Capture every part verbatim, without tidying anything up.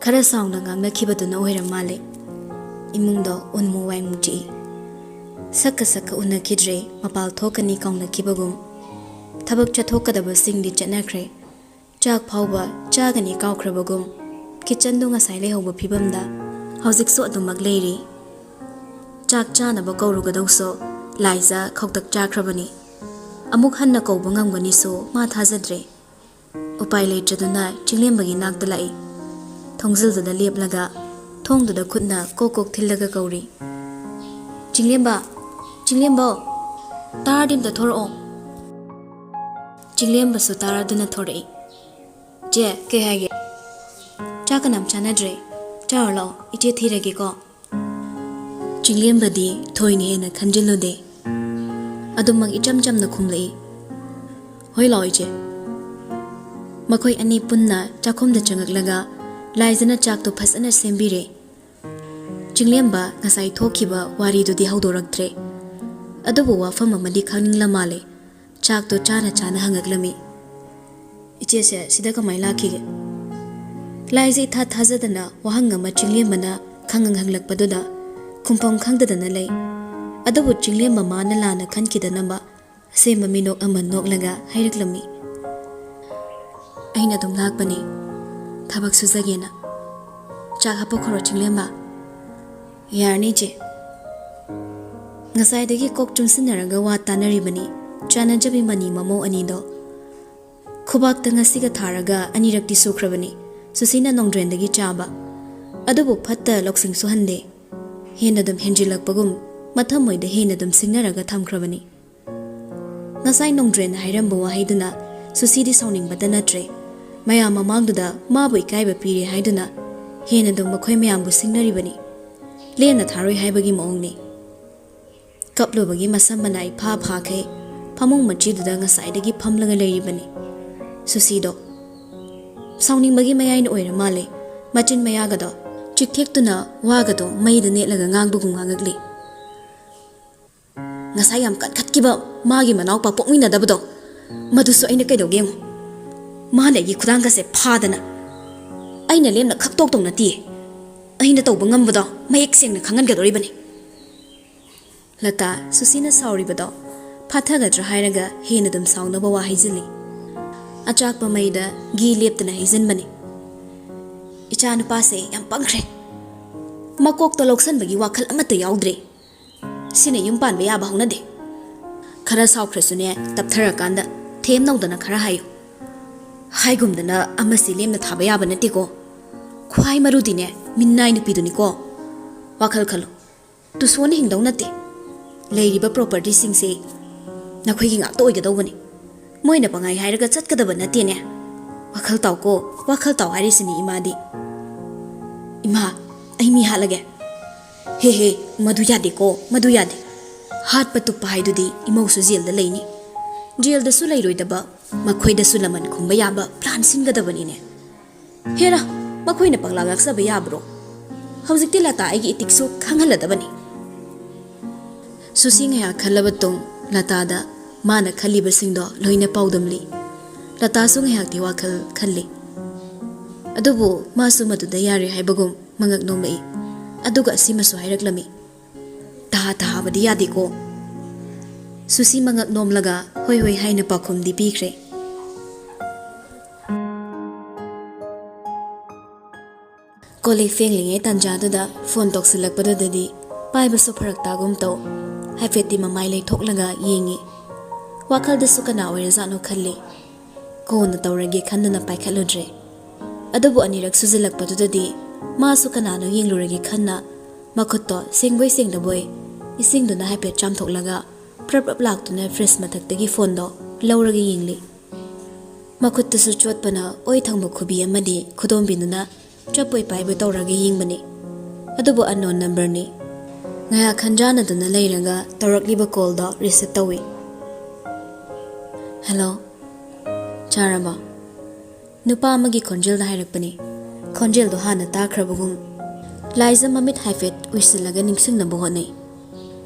ꯈꯔ ꯁꯥꯎꯅ ꯉꯥꯡꯅꯈꯤꯕꯗꯨꯅ ꯑꯣꯏꯔ ꯃꯥꯜꯂꯦ꯫ ꯏꯃꯨꯡꯗꯣ ꯎꯟꯃꯨ ꯋꯥꯏꯃꯨ ꯆꯤꯛꯏ꯫ ꯁꯛꯀ ꯁꯛꯀ ꯎꯅꯈꯤꯗ꯭ꯔꯦ, ꯃꯄꯥꯜ ꯊꯣꯛꯀꯅꯤ ꯀꯥꯎꯅꯈꯤꯕꯒꯨꯝ꯫ ꯊꯕꯛ ꯆꯠꯊꯣꯛꯀꯗꯕꯁꯤꯡꯗꯤ ꯆꯠꯅꯈ꯭ꯔꯦ꯫ ꯆꯥꯛ ꯐꯥꯎꯕ ꯆꯥꯒꯅꯤ ꯀꯥꯎꯈ꯭ꯔꯕꯒꯨꯝ꯫ ꯀꯤꯠꯆꯟꯗꯣ ꯉꯁꯥꯏ ꯂꯩꯍꯧꯕ ꯐꯤꯕꯝꯗ ꯍꯧꯖꯤꯛꯁꯨ ꯑꯗꯨꯃꯛ ꯂꯩꯔꯤ꯫ ꯆꯥꯛ ꯆꯥꯅꯕ ꯀꯧꯔꯨꯒꯗꯧꯁꯨ ꯂꯥꯏꯖ ꯈꯧꯇꯛ ꯆꯥꯈ꯭ꯔꯕꯅꯤ꯫ ꯑꯃꯨꯛ ꯍꯟꯅ ꯀꯧꯕ ꯉꯝꯒꯅꯤꯁꯨ ꯃꯥ ꯊꯥꯖꯗ꯭ꯔꯦ꯫ ꯎꯄꯥꯏ ꯂꯩꯇ꯭ꯔꯗꯨꯅ ꯆꯤꯡꯂꯦꯝꯕꯒꯤ ꯅꯥꯛꯇ ꯂꯥꯛꯏ꯫ ꯊꯣꯡꯖꯤꯜꯗꯨꯗ ꯂꯦꯞꯂꯒ ꯊꯣꯡꯗꯨꯗ ꯈꯨꯠꯅ ꯀꯣꯛ ꯀꯣꯛ ꯊꯤꯜꯂꯒ ꯀꯧꯔꯤ꯫ "ꯆꯤꯡꯂꯦꯝꯕ! ꯆꯤꯡꯂꯦꯝꯕꯧ! ꯇꯥꯔꯗꯤ ꯑꯝꯇ ꯊꯣꯔꯛꯑꯣ!" ꯆꯤꯡꯂꯦꯝꯕꯁꯨ ꯇꯥꯔꯗꯨꯅ ꯊꯣꯔꯛꯏ꯫ "ꯆꯦ, ꯀꯩ ꯍꯥꯏꯒꯦ?" "ꯆꯥꯛ ꯀꯅꯥꯝ ꯆꯥꯅꯗ꯭ꯔꯦ꯫ ꯆꯥꯔꯨ ꯂꯥꯛꯑꯣ, ꯏꯆꯦ ꯊꯤꯔꯒꯦꯀꯣ?" ꯆꯤꯡꯂꯦꯝꯕꯗꯤ ꯊꯣꯏꯅ ꯍꯦꯟꯅ ꯈꯟꯖꯤꯜꯂꯨꯗꯦ꯫ ꯑꯗꯨꯃꯛ ꯏꯆꯝ ꯆꯝꯅ ꯈꯨꯝꯂꯛꯏ, "ꯍꯣꯏ ꯂꯥꯛꯑꯣ ꯏꯆꯦ"꯫ ꯃꯈꯣꯏ ꯑꯅꯤ ꯄꯨꯟꯅ ꯆꯥꯛꯈꯨꯝꯗ ꯆꯪꯉꯛꯂꯒ ꯂꯥꯏꯖꯅ ꯆꯥꯛꯇꯨ ꯐꯖꯅ ꯁꯦꯝꯕꯤꯔꯦ꯫ ꯆꯤꯡꯂꯦꯝꯕ ꯉꯁꯥꯏ ꯊꯣꯛꯈꯤꯕ ꯋꯥꯔꯤꯗꯨꯗꯤ ꯍꯧꯗꯣꯔꯛꯇ꯭ꯔꯦ꯫ ꯑꯗꯨꯕꯨ ꯋꯥꯐꯝ ꯑꯃꯗꯤ ꯈꯪꯅꯤꯡꯂ ꯃꯥꯜꯂꯦ꯫ ꯆꯥꯛꯇꯣ ꯆꯥꯅ ꯆꯥꯅ ꯍꯪꯉꯛꯂꯝꯃꯤ꯫ "ꯏꯆꯦꯁꯦ ꯁꯤꯗ ꯀꯃꯥꯏ ꯂꯥꯛꯈꯤꯒꯦ?" ꯂꯥꯏꯖ ꯏꯊꯥ ꯊꯥꯖꯗꯅ ꯋꯥꯍꯪ ꯑꯃ ꯆꯤꯡꯂꯦꯝꯕꯅ ꯈꯪꯉꯪ ꯍꯪꯂꯛꯄꯗꯨꯗ ꯈꯨꯝꯐꯝ ꯈꯪꯗꯗꯅ ꯂꯩ꯫ ꯑꯗꯨꯕꯨ ꯆꯤꯡꯂꯦꯝꯕ ꯃꯥꯅ ꯂꯥꯟꯅ ꯈꯟꯈꯤꯗꯅꯕ ꯑꯁꯦꯡꯕ ꯃꯤꯅꯣꯛ ꯑꯃ ꯅꯣꯛꯂꯒ ꯍꯥꯏꯔꯛꯂꯝꯃꯤ꯫ "ꯑꯩꯅ ꯑꯗꯨꯝ ꯂꯥꯛꯄꯅꯤ, ꯊꯕꯛ ꯁꯨꯖꯒꯦꯅ꯫ ꯆꯥꯛ ꯍꯥꯞꯄꯛꯈ꯭ꯔꯣ ꯆꯤꯡꯂꯦꯝꯕ?" "ꯌꯥꯔꯅꯤ ꯏꯆꯦ"꯫ ꯉꯁꯥꯏꯗꯒꯤ ꯀꯣꯛ ꯆꯨꯡꯁꯤꯟꯅꯔꯒ ꯋꯥ ꯇꯥꯅꯔꯤꯕꯅꯤ ꯆꯥꯅꯖꯕꯤ ꯃꯅꯤ ꯃꯃꯧ ꯑꯅꯤꯗꯣ꯫ ꯈꯨꯕꯥꯛꯇ ꯉꯁꯤꯒ ꯊꯥꯔꯒ ꯑꯅꯤꯔꯛꯇꯤ ꯁꯨꯈ꯭ꯔꯕꯅꯤ ꯁꯨꯁꯤꯅ ꯅꯣꯡꯗ꯭ꯔꯦꯟꯗꯒꯤ ꯆꯥꯕ꯫ ꯑꯗꯨꯕꯨ ꯐꯠꯇ ꯂꯧꯁꯤꯡꯁꯨ ꯍꯟꯗꯦ꯫ ꯍꯦꯟꯅ ꯑꯗꯨꯝ ꯍꯦꯟꯖꯤꯜꯂꯛꯄꯒꯨꯝ, ꯃꯊꯃꯣꯏꯗ ꯍꯦꯟꯅ ꯑꯗꯨꯝ ꯁꯤꯡꯅꯔꯒ ꯊꯝꯈ꯭ꯔꯕꯅꯤ꯫ ꯉꯁꯥꯏ ꯅꯣꯡꯗ꯭ꯔꯦꯟꯅ ꯍꯥꯏꯔꯝꯕ ꯋꯥꯍꯩꯗꯨꯅ ꯁꯨꯁꯤꯗꯤ ꯁꯥꯎꯅꯤꯡꯕꯇ ꯅꯠꯇ꯭ꯔꯦ, ꯃꯌꯥꯝ ꯃꯃꯥꯡꯗꯨꯗ ꯃꯥꯕꯨ ꯏꯀꯥꯏꯕ ꯄꯤꯔꯦ ꯍꯥꯏꯗꯨꯅ ꯍꯦꯟꯅ ꯑꯗꯨꯝ ꯃꯈꯣꯏ ꯃꯌꯥꯝꯕꯨ ꯁꯤꯡꯅꯔꯤꯕꯅꯤ꯫ ꯂꯦꯝꯅ ꯊꯥꯔꯣꯏ ꯍꯥꯏꯕꯒꯤ ꯃꯑꯣꯡꯅꯤ꯫ ꯀꯞꯂꯨꯕꯒꯤ ꯃꯁꯝ ꯃꯅꯥ ꯏꯐꯥ ꯐꯥꯈꯩ ꯐꯃꯨꯡ ꯃꯆꯤꯗꯨꯗ ꯉꯁꯥꯏꯗꯒꯤ ꯐꯝꯂꯒ ꯂꯩꯔꯤꯕꯅꯤ꯫ ꯁꯨꯁꯤꯗꯣ ꯁꯥꯎꯅꯤꯡꯕꯒꯤ ꯃꯌꯥꯏꯅ ꯑꯣꯏꯔ ꯃꯥꯜꯂꯦ, ꯃꯆꯤꯟ ꯃꯌꯥꯒꯗꯣ ꯆꯤꯛꯊꯦꯛꯇꯨꯅ ꯋꯥꯒꯗꯣ ꯃꯩꯗ ꯅꯦꯠꯂꯒ ꯉꯥꯡꯕꯒꯨꯝ ꯉꯥꯡꯉꯛꯂꯤ꯫ "ꯉꯁꯥꯏ ꯌꯥꯝ ꯀꯟꯈꯠꯈꯤꯕ ꯃꯥꯒꯤ ꯃꯅꯥꯎꯄꯥ ꯄꯣꯛꯃꯤꯟꯅꯗꯕꯗꯣ, ꯃꯗꯨꯁꯨ ꯑꯩꯅ ꯀꯩꯗꯧꯒꯦ ꯌꯦꯡꯉꯨ꯫ ꯃꯥꯅ ꯑꯩꯒꯤ ꯈꯨꯗꯥꯡꯒꯁꯦ ꯐꯥꯗꯅ"꯫ ꯑꯩꯅ ꯂꯦꯝꯅ ꯈꯛꯇꯣꯛꯇꯧ ꯅꯠꯇꯤꯌꯦ꯫ ꯑꯩꯅ ꯇꯧꯕ ꯉꯝꯕꯗꯣ ꯃꯌꯦꯛ ꯁꯦꯡꯅ ꯈꯪꯍꯟꯒꯗꯧꯔꯤꯕꯅꯤ꯫ ꯂꯇꯥ, ꯁꯨꯁꯤꯅ ꯁꯥꯎꯔꯤꯕꯗꯣ ꯐꯥꯊꯒꯗ꯭ꯔꯥ ꯍꯥꯏꯔꯒ ꯍꯦꯟꯅ ꯑꯗꯨꯝ ꯁꯥꯎꯅꯕ ꯋꯥ ꯍꯩꯖꯤꯜꯂꯤ꯫ ꯑꯆꯥꯛꯄ ꯃꯩꯗ ꯘꯤ ꯂꯦꯞꯇꯅ ꯍꯩꯖꯤꯟꯕꯅꯤ꯫ "ꯏꯆꯥ ꯅꯨꯄꯥꯁꯦ ꯌꯥꯝ ꯄꯪꯈ꯭ꯔꯦ꯫ ꯃꯀꯣꯛꯇ ꯂꯧꯁꯟꯕꯒꯤ ꯋꯥꯈꯜ ꯑꯃꯠꯇ ꯌꯥꯎꯗ꯭ꯔꯦ꯫ ꯁꯤꯅ ꯌꯨꯝ ꯄꯥꯟꯕ ꯌꯥꯕ ꯍꯧꯅꯗꯦ꯫ ꯈꯔ ꯁꯥꯎꯈ꯭ꯔꯁꯨꯅꯦ, ꯇꯞꯊꯔꯀꯥꯟꯗ ꯊꯦꯝ ꯅꯧꯗꯅ ꯈꯔ ꯍꯥꯏꯌꯨ꯫ ꯍꯥꯏꯒꯨꯝꯗꯅ ꯑꯃꯁꯤ ꯂꯦꯝꯅ ꯊꯥꯕ ꯌꯥꯕ ꯅꯠꯇꯦꯀꯣ꯫ ꯈ꯭ꯋꯥꯏ ꯃꯔꯨꯗꯤꯅꯦ, ꯃꯤꯅꯥꯏ ꯅꯨꯄꯤꯗꯨꯅꯤꯀꯣ꯫ ꯋꯥꯈꯜ ꯈꯜꯂꯨ꯫ ꯇꯨꯁꯣꯟꯅ ꯍꯤꯡꯗꯧ ꯅꯠꯇꯦ꯫ ꯂꯩꯔꯤꯕ ꯄ꯭ꯔꯣꯄꯔꯇꯤꯁꯤꯡꯁꯦ ꯅꯈꯣꯏꯒꯤ ꯉꯥꯛꯇ ꯑꯣꯏꯒꯗꯧꯕꯅꯤ꯫ ꯃꯣꯏꯅ ꯄꯪꯍꯥꯏ ꯍꯥꯏꯔꯒ ꯆꯠꯀꯗꯕ ꯅꯠꯇꯦꯅꯦ꯫ ꯋꯥꯈꯜ ꯇꯥꯎꯀꯣ, ꯋꯥꯈꯜ ꯇꯥꯎ ꯍꯥꯏꯔꯤꯁꯤꯅꯤ ꯏꯃꯥꯗꯤ꯫ ꯏꯃꯥ, ꯑꯩ ꯃꯤ ꯍꯥꯠꯂꯒꯦ꯫ ꯍꯦ ꯍꯦ, ꯃꯗꯨ ꯌꯥꯗꯦꯀꯣ, ꯃꯗꯨ ꯌꯥꯗꯦ꯫ ꯍꯥꯠꯄ ꯇꯨꯞꯄ ꯍꯥꯏꯗꯨꯗꯤ ꯏꯃꯧꯁꯨ ꯖꯦꯜꯗ ꯂꯩꯅꯤ꯫ ꯖꯦꯜꯗꯁꯨ ꯂꯩꯔꯣꯏꯗꯕ, ꯃꯈꯣꯏꯗꯁꯨ ꯂꯃꯟ ꯈꯨꯝꯕ ꯌꯥꯕ ꯄ꯭ꯂꯥꯟ ꯁꯤꯟꯒꯗꯕꯅꯤꯅꯦ꯫ ꯍꯦꯔꯥ, ꯃꯈꯣꯏꯅ ꯄꯪꯂꯥꯛ ꯂꯥꯛꯆꯕ ꯌꯥꯕ꯭ꯔꯣ? ꯍꯧꯖꯤꯛꯇꯤ ꯂꯇꯥ ꯑꯩꯒꯤ ꯏꯇꯤꯛꯁꯨ ꯈꯪꯍꯜꯂꯗꯕꯅꯤ꯫ ꯁꯨꯁꯤ ꯉꯥꯏꯍꯥꯛ ꯈꯜꯂꯕ ꯇꯨꯡ ꯂꯇꯥꯗ ꯃꯥꯅ ꯈꯜꯂꯤꯕꯁꯤꯡꯗꯣ ꯂꯣꯏꯅ ꯄꯥꯎꯗꯝꯂꯤ꯫ ꯂꯇꯥꯁꯨ ꯉꯥꯏꯍꯥꯛꯇꯤ ꯋꯥꯈꯜ ꯈꯜꯂꯤ꯫ ꯑꯗꯨꯕꯨ ꯃꯥꯁꯨ ꯃꯗꯨꯗ ꯌꯥꯔꯦ ꯍꯥꯏꯕꯒꯨꯝ ꯃꯉꯛ ꯅꯣꯝꯂꯛꯏ꯫ ꯑꯗꯨꯒ ꯑꯁꯤꯃꯁꯨ ꯍꯥꯏꯔꯛꯂꯝꯃꯤ꯫ "ꯇꯍꯥ ꯇꯍꯥꯕꯗꯤ ꯌꯥꯗꯦꯀꯣ꯫" ꯁꯨꯁꯤ ꯃꯉꯛ ꯅꯣꯝꯂꯒ ꯍꯣꯏ ꯍꯣꯏ ꯍꯥꯏꯅ ꯄꯥꯎꯈꯨꯝꯗꯤ ꯄꯤꯈ꯭ꯔꯦ꯫ ꯀꯣꯜ ꯂꯤꯛ ꯐꯦꯡꯂꯤꯉꯩ ꯇꯥꯟꯖꯥꯗꯨꯗ ꯐꯣꯟ ꯇꯧꯁꯤꯜꯂꯛꯄꯗꯨꯗꯗꯤ ꯄꯥꯏꯕꯁꯨ ꯐꯔꯛ ꯇꯥꯒꯨꯝ ꯇꯧ꯫ ꯍꯥꯏꯐꯦꯠꯇꯤ ꯃꯃꯥꯏ ꯂꯩꯊꯣꯛꯂꯒ ꯌꯦꯡꯉꯤ꯫ ꯋꯥꯈꯜꯗꯁꯨ ꯀꯅꯥ ꯑꯣꯏꯔꯖꯥꯠꯅꯣ ꯈꯜꯂꯤ꯫ ꯀꯣꯟꯅ ꯇꯧꯔꯒꯦ ꯈꯟꯗꯨꯅ ꯄꯥꯏꯈꯠꯂꯨꯗ꯭ꯔꯦ꯫ ꯑꯗꯨꯕꯨ ꯑꯅꯤꯔꯛ ꯁꯨꯖꯤꯜꯂꯛꯄꯗꯨꯗꯗꯤ ꯃꯥꯁꯨ ꯀꯅꯥꯅꯣ ꯌꯦꯡꯂꯨꯔꯒꯦ ꯈꯟꯅ ꯃꯈꯨꯠꯇꯣ ꯁꯦꯡꯕꯣꯏ ꯁꯦꯡꯗꯕꯣꯏ ꯏꯁꯤꯡꯗꯨꯅ ꯍꯥꯏꯐꯦꯠ ꯆꯥꯝꯊꯣꯛꯂꯒ ꯄ꯭ꯔꯞ ꯄ꯭ꯔꯞ ꯂꯥꯛꯇꯨꯅ ꯐ꯭ꯔꯤꯖ ꯃꯊꯛꯇꯒꯤ ꯐꯣꯟꯗꯣ ꯂꯧꯔꯒ ꯌꯦꯡꯂꯤ꯫ ꯃꯈꯨꯠꯇꯁꯨ ꯆꯣꯠꯄꯅ ꯑꯣꯏ ꯊꯪꯕ ꯈꯨꯕꯤ ꯑꯃꯗꯤ ꯈꯨꯗꯣꯝꯕꯤꯗꯨꯅ ꯆꯞꯄꯣꯏ ꯄꯥꯏꯕ ꯇꯧꯔꯒ ꯌꯦꯡꯕꯅꯤ꯫ ꯑꯗꯨꯕꯨ unknown numberꯅꯤ꯫ ꯉꯥꯏꯍꯥꯛ ꯈꯟꯖꯥꯟꯅꯗꯨꯅ ꯂꯩꯔꯒ ꯇꯧꯔꯛꯂꯤꯕ ꯀꯣꯜꯗꯣ ꯔꯤꯁꯤꯞ ꯇꯧꯏ꯫ "ꯍꯦꯜꯂꯣ, ꯆꯥꯔꯕꯣ?" ꯅꯨꯄꯥ ꯑꯃꯒꯤ ꯈꯣꯟꯖꯦꯜꯗ ꯍꯥꯏꯔꯛꯄꯅꯤ꯫ ꯈꯣꯟꯖꯦꯜꯗꯣ ꯍꯥꯟꯅ ꯇꯥꯈ꯭ꯔꯕꯒꯨꯝ꯫ ꯂꯥꯏꯖ ꯃꯃꯤꯠ ꯍꯥꯏꯐꯦꯠ ꯎꯏꯁꯤꯜꯂꯒ ꯅꯤꯡꯁꯤꯡꯅꯕ ꯍꯣꯠꯅꯩ꯫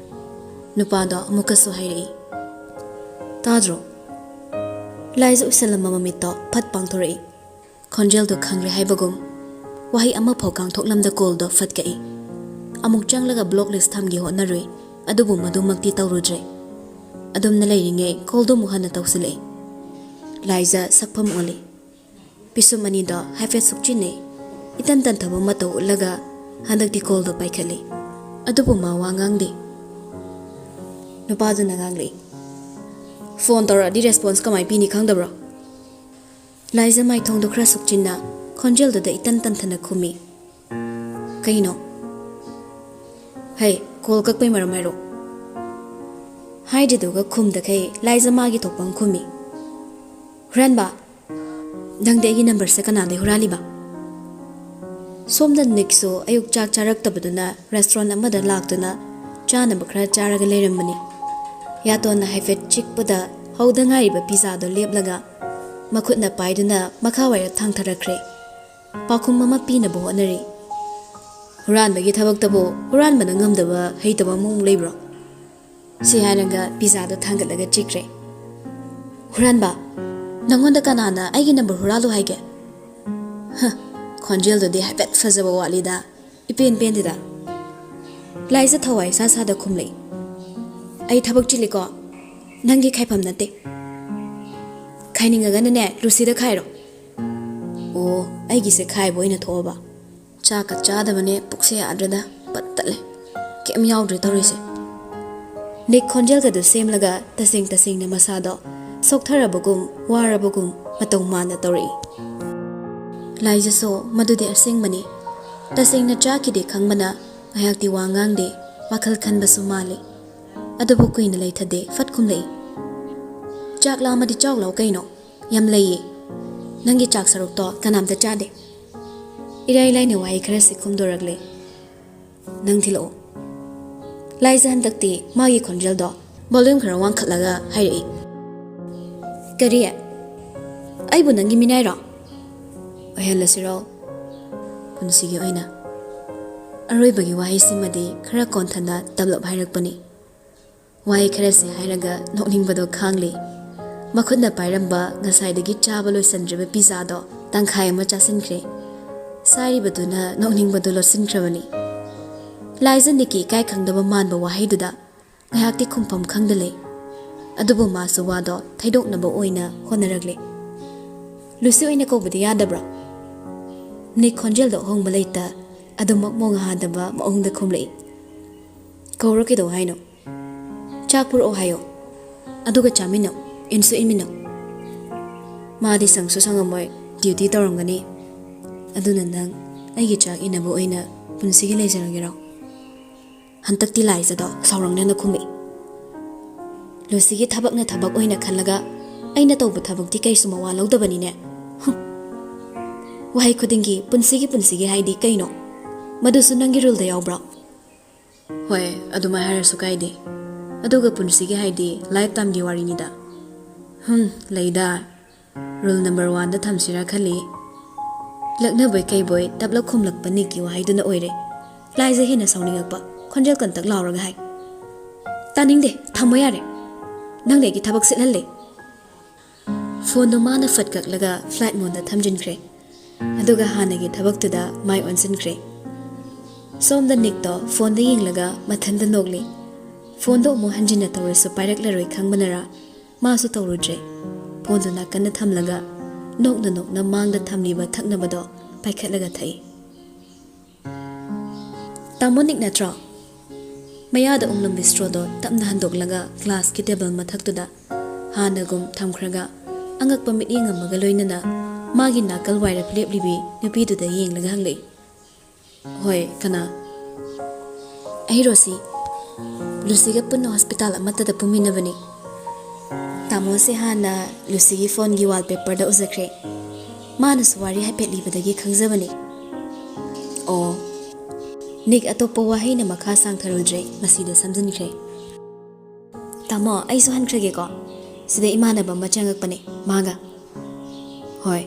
ꯅꯨꯄꯥꯗꯣ ꯑꯃꯨꯛꯀꯁꯨ ꯍꯥꯏꯔꯛꯏ, "ꯇꯥꯗ꯭ꯔꯣ?" ꯂꯥꯏꯖ ꯎꯏꯁꯤꯜꯂꯝꯕ ꯃꯃꯤꯠꯇꯣ ꯐꯠ ꯄꯥꯡꯊꯣꯔꯛꯏ꯫ ꯈꯣꯟꯖꯦꯜꯗꯣ ꯈꯪꯂꯦ ꯍꯥꯏꯕꯒꯨꯝ ꯋꯥꯍꯩ ꯑꯃꯐꯥꯎ ꯀꯥꯡꯊꯣꯛꯂꯝꯗ ꯀꯣꯜꯗꯣ ꯐꯠ ꯀꯛꯏ꯫ ꯑꯃꯨꯛ ꯆꯪꯂꯒ ꯕ꯭ꯂꯣꯛ ꯂꯤꯁ ꯊꯝꯒꯦ ꯍꯣꯠꯅꯔꯨꯏ, ꯑꯗꯨꯕꯨ ꯃꯗꯨꯃꯛꯇꯤ ꯇꯧꯔꯨꯗ꯭ꯔꯦ꯫ ꯑꯗꯨꯝꯅ ꯂꯩꯔꯤꯉꯩ ꯀꯣꯜꯗꯣ ꯑꯃꯨꯛ ꯍꯟꯅ ꯇꯧꯁꯤꯜꯂꯛꯏ꯫ ꯂꯥꯏꯖ ꯁꯛꯐꯝ ꯑꯣꯜꯂꯤ꯫ ꯄꯤꯁꯨꯝ ꯑꯅꯤꯗꯣ ꯍꯥꯏꯐꯦꯠ ꯁꯨꯛꯆꯤꯟꯅꯩ꯫ ꯏꯇꯟ ꯇꯟꯊꯕ ꯃꯇꯧ ꯎꯠꯂꯒ ꯍꯟꯗꯛꯇꯤ ꯀꯣꯜꯗꯣ ꯄꯥꯏꯈꯠꯂꯤ꯫ ꯑꯗꯨꯕꯨ ꯃꯥ ꯋꯥ ꯉꯥꯡꯗꯦ꯫ ꯅꯨꯄꯥꯗꯨꯅ ꯉꯥꯡꯂꯛꯏ, "ꯐꯣꯟ ꯇꯧꯔꯛꯑꯗꯤ ꯔꯦꯁꯄꯣꯟꯁ ꯀꯃꯥꯏ ꯄꯤꯅꯤ ꯈꯪꯗꯕ꯭ꯔꯣ?" ꯂꯥꯏꯖ ꯃꯥꯏꯊꯣꯡꯗꯣ ꯈꯔ ꯁꯨꯛꯆꯤꯟꯅ ꯈꯣꯟꯖꯦꯜꯗꯨꯗ ꯏꯇꯟ ꯇꯟꯊꯅ ꯈꯨꯝꯃꯤ, "ꯀꯩꯅꯣ? ꯍꯩ, ꯀꯣꯜ ꯀꯛꯄꯩ ꯃꯔꯝ ꯍꯥꯏꯔꯣ?" ꯍꯥꯏꯗ꯭ꯔꯤꯗꯨꯒ ꯈꯨꯝꯗꯈꯩ ꯂꯥꯏꯖ ꯃꯥꯒꯤ ꯊꯣꯛꯄ ꯑꯃ ꯈꯨꯝꯃꯤ, "ꯍꯨꯔꯥꯟꯕ, ꯅꯪꯗꯤ ꯑꯩꯒꯤ ꯅꯝꯕꯔꯁꯦ ꯀꯅꯥꯗꯩ ꯍꯨꯔꯥꯜꯂꯤꯕ?" ꯁꯣꯝꯗ ꯅꯤꯛꯁꯨ ꯑꯌꯨꯛ ꯆꯥꯛ ꯆꯥꯔꯛꯇꯕꯗꯨꯅ ꯔꯦꯁꯇꯨꯔꯦꯟ ꯑꯃꯗ ꯂꯥꯛꯇꯨꯅ ꯆꯥꯅꯕ ꯈꯔ ꯆꯥꯔꯒ ꯂꯩꯔꯝꯕꯅꯤ꯫ ꯌꯥꯇꯣꯟꯅ ꯍꯥꯏꯐꯦꯠ ꯆꯤꯛꯄꯗ ꯍꯧꯗ ꯉꯥꯏꯔꯤꯕ ꯄꯤꯖꯥꯗꯣ ꯂꯦꯞꯂꯒ ꯃꯈꯨꯠꯅ ꯄꯥꯏꯗꯨꯅ ꯃꯈꯥ ꯋꯥꯏꯔꯞ ꯊꯥꯡꯊꯔꯛꯈ꯭ꯔꯦ꯫ ꯄꯥꯎꯈꯨꯝ ꯑꯃ ꯄꯤꯅꯕ ꯍꯣꯠꯅꯔꯤ꯫ "ꯍꯨꯔꯥꯟꯕꯒꯤ ꯊꯕꯛꯇꯕꯨ ꯍꯨꯔꯥꯟꯕꯅ ꯉꯝꯗꯕ ꯍꯩꯇꯕ ꯑꯃꯃꯨꯛ ꯂꯩꯕ꯭ꯔꯣ?" ꯁꯤ ꯍꯥꯏꯔꯒ ꯄꯤꯖꯥꯗꯣ ꯊꯥꯡꯒꯠꯂꯒ ꯆꯤꯛꯈ꯭ꯔꯦ꯫ "ꯍꯨꯔꯥꯟꯕ, ꯅꯪꯉꯣꯟꯗ ꯀꯅꯥꯅ ꯑꯩꯒꯤ ꯅꯝꯕꯔ ꯍꯨꯔꯥꯜꯂꯨ ꯍꯥꯏꯒꯦ?" "ꯍ, ꯈꯣꯟꯖꯦꯜꯗꯨꯗꯤ ꯍꯥꯏꯐꯦꯠ ꯐꯖꯕ ꯋꯥꯠꯂꯤꯗ, ꯏꯄꯦꯟ ꯄꯦꯟꯗꯦꯗ꯫" ꯂꯥꯏꯖ ꯊꯋꯥꯏ ꯏꯁꯥ ꯁꯥꯗ ꯈꯨꯝꯂꯛꯏ, "ꯑꯩ ꯊꯕꯛ ꯆꯤꯜꯂꯤꯀꯣ, ꯅꯪꯒꯤ ꯈꯥꯏꯐꯝ ꯅꯠꯇꯦ꯫ ꯈꯥꯏꯅꯤꯡꯉꯒꯅꯅꯦ ꯂꯨꯁꯤꯗ ꯈꯥꯏꯔꯣ꯫" "ꯑꯣ, ꯑꯩꯒꯤꯁꯦ ꯈꯥꯏꯕ ꯑꯣꯏꯅ ꯊꯣꯛꯑꯕ꯫ ꯆꯥꯛꯀ ꯆꯥꯗꯕꯅꯦ, ꯄꯨꯛꯁꯦ ꯌꯥꯗ꯭ꯔꯦꯗ, ꯄꯠ ꯇꯠꯂꯦ꯫ ꯀꯩꯝ ꯌꯥꯎꯗ꯭ꯔꯦ ꯇꯧꯔꯤꯁꯦ꯫" ꯅꯤꯛ ꯈꯣꯟꯖꯦꯜꯒꯗꯨ ꯁꯦꯝꯂꯒ ꯇꯁꯦꯡ ꯇꯁꯦꯡꯅ ꯃꯁꯥꯗꯣ ꯁꯣꯛꯊꯔꯕꯒꯨꯝ, ꯋꯥꯔꯕꯒꯨꯝ ꯃꯇꯧ ꯃꯥꯟꯅ ꯇꯧꯔꯛꯏ꯫ ꯂꯥꯏꯖꯁꯨ ꯃꯗꯨꯗꯤ ꯑꯁꯦꯡꯕꯅꯤ꯫ ꯇꯁꯦꯡꯅ ꯆꯥꯈꯤꯗꯦ ꯈꯪꯕꯅ ꯉꯥꯏꯍꯥꯛꯇꯤ ꯋꯥ ꯉꯥꯡꯗꯦ, ꯋꯥꯈꯜ ꯈꯟꯕꯁꯨ ꯃꯥꯜꯂꯤ꯫ ꯑꯗꯨꯕꯨ ꯀꯨꯏꯅ ꯂꯩꯊꯗꯦ, ꯐꯠ ꯈꯨꯝꯂꯛꯏ, "ꯆꯥꯛ ꯂꯥꯝꯃꯗꯤ ꯆꯥꯎ ꯂꯥꯎ ꯀꯩꯅꯣ, ꯌꯥꯝ ꯂꯩꯌꯦ꯫ ꯅꯪꯒꯤ ꯆꯥꯛ ꯁꯔꯨꯛꯇꯣ ꯀꯅꯥꯝꯇ ꯆꯥꯗꯦ꯫ ꯏꯔꯥꯏ ꯂꯥꯏꯅ ꯋꯥꯍꯩ ꯈꯔꯁꯤ ꯈꯨꯝꯗꯣꯔꯛꯂꯦ꯫ ꯅꯪ ꯊꯤꯜꯂꯛꯑꯣ꯫" ꯂꯥꯏꯖ ꯍꯟꯗꯛꯇꯤ ꯃꯥꯒꯤ ꯈꯣꯟꯖꯦꯜꯗꯣ ꯚꯣꯂ꯭ꯌꯨꯝ ꯈꯔ ꯋꯥꯡꯈꯠꯂꯒ ꯍꯥꯏꯔꯛꯏ, "ꯀꯔꯤ? ꯑꯩꯕꯨ ꯅꯪꯒꯤ ꯃꯤꯅꯥꯏꯔꯣ? ꯑꯣꯏꯍꯜꯂꯁꯤꯔꯣ ꯄꯨꯟꯁꯤꯒꯤ ꯑꯣꯏꯅ?" ꯑꯔꯣꯏꯕꯒꯤ ꯋꯥꯍꯩꯁꯤꯃꯗꯤ ꯈꯔ ꯀꯣꯟꯊꯅ ꯇꯞꯂꯞ ꯍꯥꯏꯔꯛꯄꯅꯤ꯫ ꯋꯥꯍꯩ ꯈꯔꯁꯤ ꯍꯥꯏꯔꯒ ꯅꯣꯛꯅꯤꯡꯕꯗꯣ ꯈꯥꯡꯂꯤ꯫ ꯃꯈꯨꯠꯅ ꯄꯥꯏꯔꯝꯕ ꯉꯁꯥꯏꯗꯒꯤ ꯆꯥꯕ ꯂꯣꯏꯁꯤꯟꯗ꯭ꯔꯤꯕ ꯄꯤꯖꯥꯗꯣ ꯇꯪꯈꯥꯏ ꯑꯃ ꯆꯥꯁꯤꯟꯈ꯭ꯔꯦ꯫ ꯍꯥꯏꯔꯤꯕꯗꯨꯅ ꯅꯣꯛꯅꯤꯡꯕꯗꯨ ꯂꯣꯠꯁꯤꯟꯈ꯭ꯔꯕꯅꯤ꯫ ꯂꯥꯏꯖ ꯅꯤꯛꯀꯤ ꯏꯀꯥꯏ ꯈꯪꯗꯕ ꯃꯥꯟꯕ ꯋꯥꯍꯩꯗꯨꯗ ꯉꯥꯏꯍꯥꯛꯇꯤ ꯈꯨꯝꯐꯝ ꯈꯪꯗ ꯂꯩ꯫ ꯑꯗꯨꯕꯨ ꯃꯥꯁꯨ ꯋꯥꯗꯣ ꯊꯩꯗꯣꯛꯅꯕ ꯑꯣꯏꯅ ꯍꯣꯠꯅꯔꯛꯂꯦ꯫ "ꯂꯨꯁꯤ ꯑꯣꯏꯅ ꯀꯧꯕꯗꯤ ꯌꯥꯗꯕ꯭ꯔꯣ?" ꯅꯤꯛ ꯈꯣꯟꯖꯦꯜꯗ ꯑꯍꯣꯡꯕ ꯂꯩꯇ ꯑꯗꯨꯃꯛ ꯃꯣꯡ ꯍꯥꯗꯕ ꯃꯑꯣꯡꯗ ꯈꯨꯝꯂꯛꯏ꯫ "ꯀꯧꯔꯣ, ꯀꯩꯗꯧ ꯍꯥꯏꯅꯣ?" "ꯆꯥꯛ ꯄꯨꯔꯛꯑꯣ ꯍꯥꯏꯌꯣ, ꯑꯗꯨꯒ ꯆꯥꯃꯤꯟꯅꯧ, ꯏꯟꯁꯨ ꯏꯟꯃꯤꯟꯅꯧ꯫ ꯃꯥꯗꯤ ꯁꯪꯁꯨ ꯁꯪꯉꯝꯃꯣꯏ, ꯗ꯭ꯌꯨꯇꯤ ꯇꯧꯔꯝꯒꯅꯤ꯫ ꯑꯗꯨꯅ ꯅꯪ ꯑꯩꯒꯤ ꯆꯥꯛ ꯏꯟꯅꯕ ꯑꯣꯏꯅ ꯄꯨꯟꯁꯤꯒꯤ ꯂꯩꯖꯔꯒꯦꯔꯣ?" ꯍꯟꯗꯛꯇꯤ ꯂꯥꯏꯖꯗꯣ ꯁꯥꯎꯔꯛꯅꯅ ꯈꯨꯝꯃꯛꯏ꯫ "ꯂꯨꯁꯤꯒꯤ ꯊꯕꯛꯅ ꯊꯕꯛ ꯑꯣꯏꯅ ꯈꯜꯂꯒ ꯑꯩꯅ ꯇꯧꯕ ꯊꯕꯛꯇꯤ ꯀꯩꯁꯨ ꯃꯋꯥ ꯂꯧꯗꯕꯅꯤꯅꯦ꯫ ꯍꯨꯝ꯫ ꯋꯥꯍꯩ ꯈꯨꯗꯤꯡꯒꯤ 'ꯄꯨꯟꯁꯤꯒꯤ, ꯄꯨꯟꯁꯤꯒꯤ' ꯍꯥꯏꯗꯤ ꯀꯩꯅꯣ? ꯃꯗꯨꯁꯨ ꯅꯪꯒꯤ ꯔꯨꯜꯗ ꯌꯥꯎꯕ꯭ꯔꯣ?" "ꯍꯣꯏ, ꯑꯗꯨꯃꯥꯏ ꯍꯥꯏꯔꯁꯨ ꯀꯥꯏꯗꯦ꯫ ꯑꯗꯨꯒ ꯄꯨꯟꯁꯤꯒꯤ ꯍꯥꯏꯗꯤ ꯂꯥꯏꯐ ꯇꯥꯏꯝꯒꯤ ꯋꯥꯔꯤꯅꯤꯗ꯫ ꯍꯨꯝ, ꯂꯩꯗ꯫ ꯔꯨꯜ ꯅꯝꯕꯔ ꯋꯥꯟꯗ ꯊꯝꯁꯤꯔꯥ ꯈꯜꯂꯤ꯫ ꯂꯛꯅꯕꯣꯏ ꯀꯩꯕꯣꯏ ꯇꯞꯂꯞ ꯈꯨꯝꯂꯛꯄ ꯅꯤꯛꯀꯤ ꯋꯥꯍꯩꯗꯨꯅ ꯑꯣꯏꯔꯦ꯫ ꯂꯥꯏꯖ ꯍꯦꯟꯅ ꯁꯥꯎꯅꯤꯡꯉꯛꯄ, ꯈꯣꯟꯖꯦꯜ ꯀꯟꯇꯛ ꯂꯥꯎꯔꯒ ꯍꯥꯏ, "ꯇꯥꯅꯤꯡꯗꯦ, ꯊꯝꯃꯣ ꯌꯥꯔꯦ꯫ ꯅꯪꯅ ꯑꯩꯒꯤ ꯊꯕꯛ ꯁꯤꯠꯍꯜꯂꯦ꯫" ꯐꯣꯟꯗꯣ ꯃꯥꯅ ꯐꯠ ꯀꯛꯂꯒ ꯐ꯭ꯂꯥꯏꯠ ꯃꯣꯗꯇ ꯊꯝꯖꯤꯟꯈ꯭ꯔꯦ꯫ ꯑꯗꯨꯒ ꯍꯥꯟꯅꯒꯤ ꯊꯕꯛꯇꯨꯗ ꯃꯥꯏ ꯑꯣꯟꯁꯤꯟꯈ꯭ꯔꯦ꯫ ꯁꯣꯝꯗ ꯅꯤꯛꯇꯣ ꯐꯣꯟꯗ ꯌꯦꯡꯂꯒ ꯃꯊꯟꯇ ꯅꯣꯛꯂꯤ꯫ ꯐꯣꯟꯗꯣ ꯑꯃꯨꯛ ꯍꯟꯖꯤꯟꯅ ꯇꯧꯔꯁꯨ ꯄꯥꯏꯔꯛꯂꯔꯣꯏ ꯈꯪꯕꯅꯔ ꯃꯥꯁꯨ ꯇꯧꯔꯨꯗ꯭ꯔꯦ꯫ ꯐꯣꯟꯗꯨ ꯅꯥꯀꯟꯗ ꯊꯝꯂꯒ ꯅꯣꯛꯅ ꯅꯣꯛꯅ ꯃꯥꯡꯗ ꯊꯝꯂꯤꯕ ꯊꯛꯅꯕꯗꯣ ꯄꯥꯏꯈꯠꯂꯒ ꯊꯛꯏ꯫ "ꯇꯥꯃꯣ ꯅꯤꯛ ꯅꯠꯇ꯭ꯔꯣ?" ꯃꯌꯥꯗ ꯎꯪꯂꯝꯕ ꯁ꯭ꯇ꯭ꯔꯣꯗꯣ ꯇꯞꯅ ꯍꯟꯗꯣꯛꯂꯒ ꯒ꯭ꯂꯥꯁꯀꯤ ꯇꯦꯕꯜ ꯃꯊꯛꯇꯨꯗ ꯍꯥꯟꯅꯒꯨꯝ ꯊꯝꯈ꯭ꯔꯒ ꯑꯉꯛꯄ ꯃꯤꯠꯌꯦꯡ ꯑꯃꯒ ꯂꯣꯏꯅꯅ ꯃꯥꯒꯤ ꯅꯥꯀꯜ ꯋꯥꯏꯔꯞ ꯂꯦꯞꯂꯤꯕꯤ ꯅꯨꯄꯤꯗꯨꯗ ꯌꯦꯡꯂꯒ ꯍꯪꯂꯛꯏ꯫ "ꯍꯣꯏ, ꯀꯅꯥ?" "ꯑꯩ ꯔꯣꯁꯤ, ꯂꯨꯁꯤꯒ ꯄꯨꯟꯅ ꯍꯣꯁꯄꯤꯇꯥꯜ ꯑꯃꯠꯇꯗ ꯄꯨꯃꯤꯟꯅꯕꯅꯤ꯫ ꯇꯥꯃꯣꯁꯦ ꯍꯥꯟꯅ ꯂꯨꯁꯤꯒꯤ ꯐꯣꯟꯒꯤ ꯋꯥꯜꯄꯦꯄꯔꯗ ꯎꯖꯈ꯭ꯔꯦ꯫ ꯃꯥꯅꯁꯨ ꯋꯥꯔꯤ ꯍꯥꯏꯐꯦꯠ ꯂꯤꯕꯗꯒꯤ ꯈꯪꯖꯕꯅꯤ꯫" ꯑꯣ꯫ ꯅꯤꯛ ꯑꯇꯣꯞꯄ ꯋꯥꯍꯩꯅ ꯃꯈꯥ ꯁꯥꯡꯊꯔꯨꯗ꯭ꯔꯦ, ꯃꯁꯤꯗ ꯁꯝꯖꯤꯟꯈ꯭ꯔꯦ꯫ "ꯇꯥꯃꯣ, ꯑꯩꯁꯨ ꯍꯟꯈ꯭ꯔꯒꯦꯀꯣ꯫ ꯁꯤꯗ ꯏꯃꯥꯟꯅꯕ ꯑꯃ ꯆꯪꯉꯛꯄꯅꯦ, ꯃꯥꯒ꯫" "ꯍꯣꯏ꯫"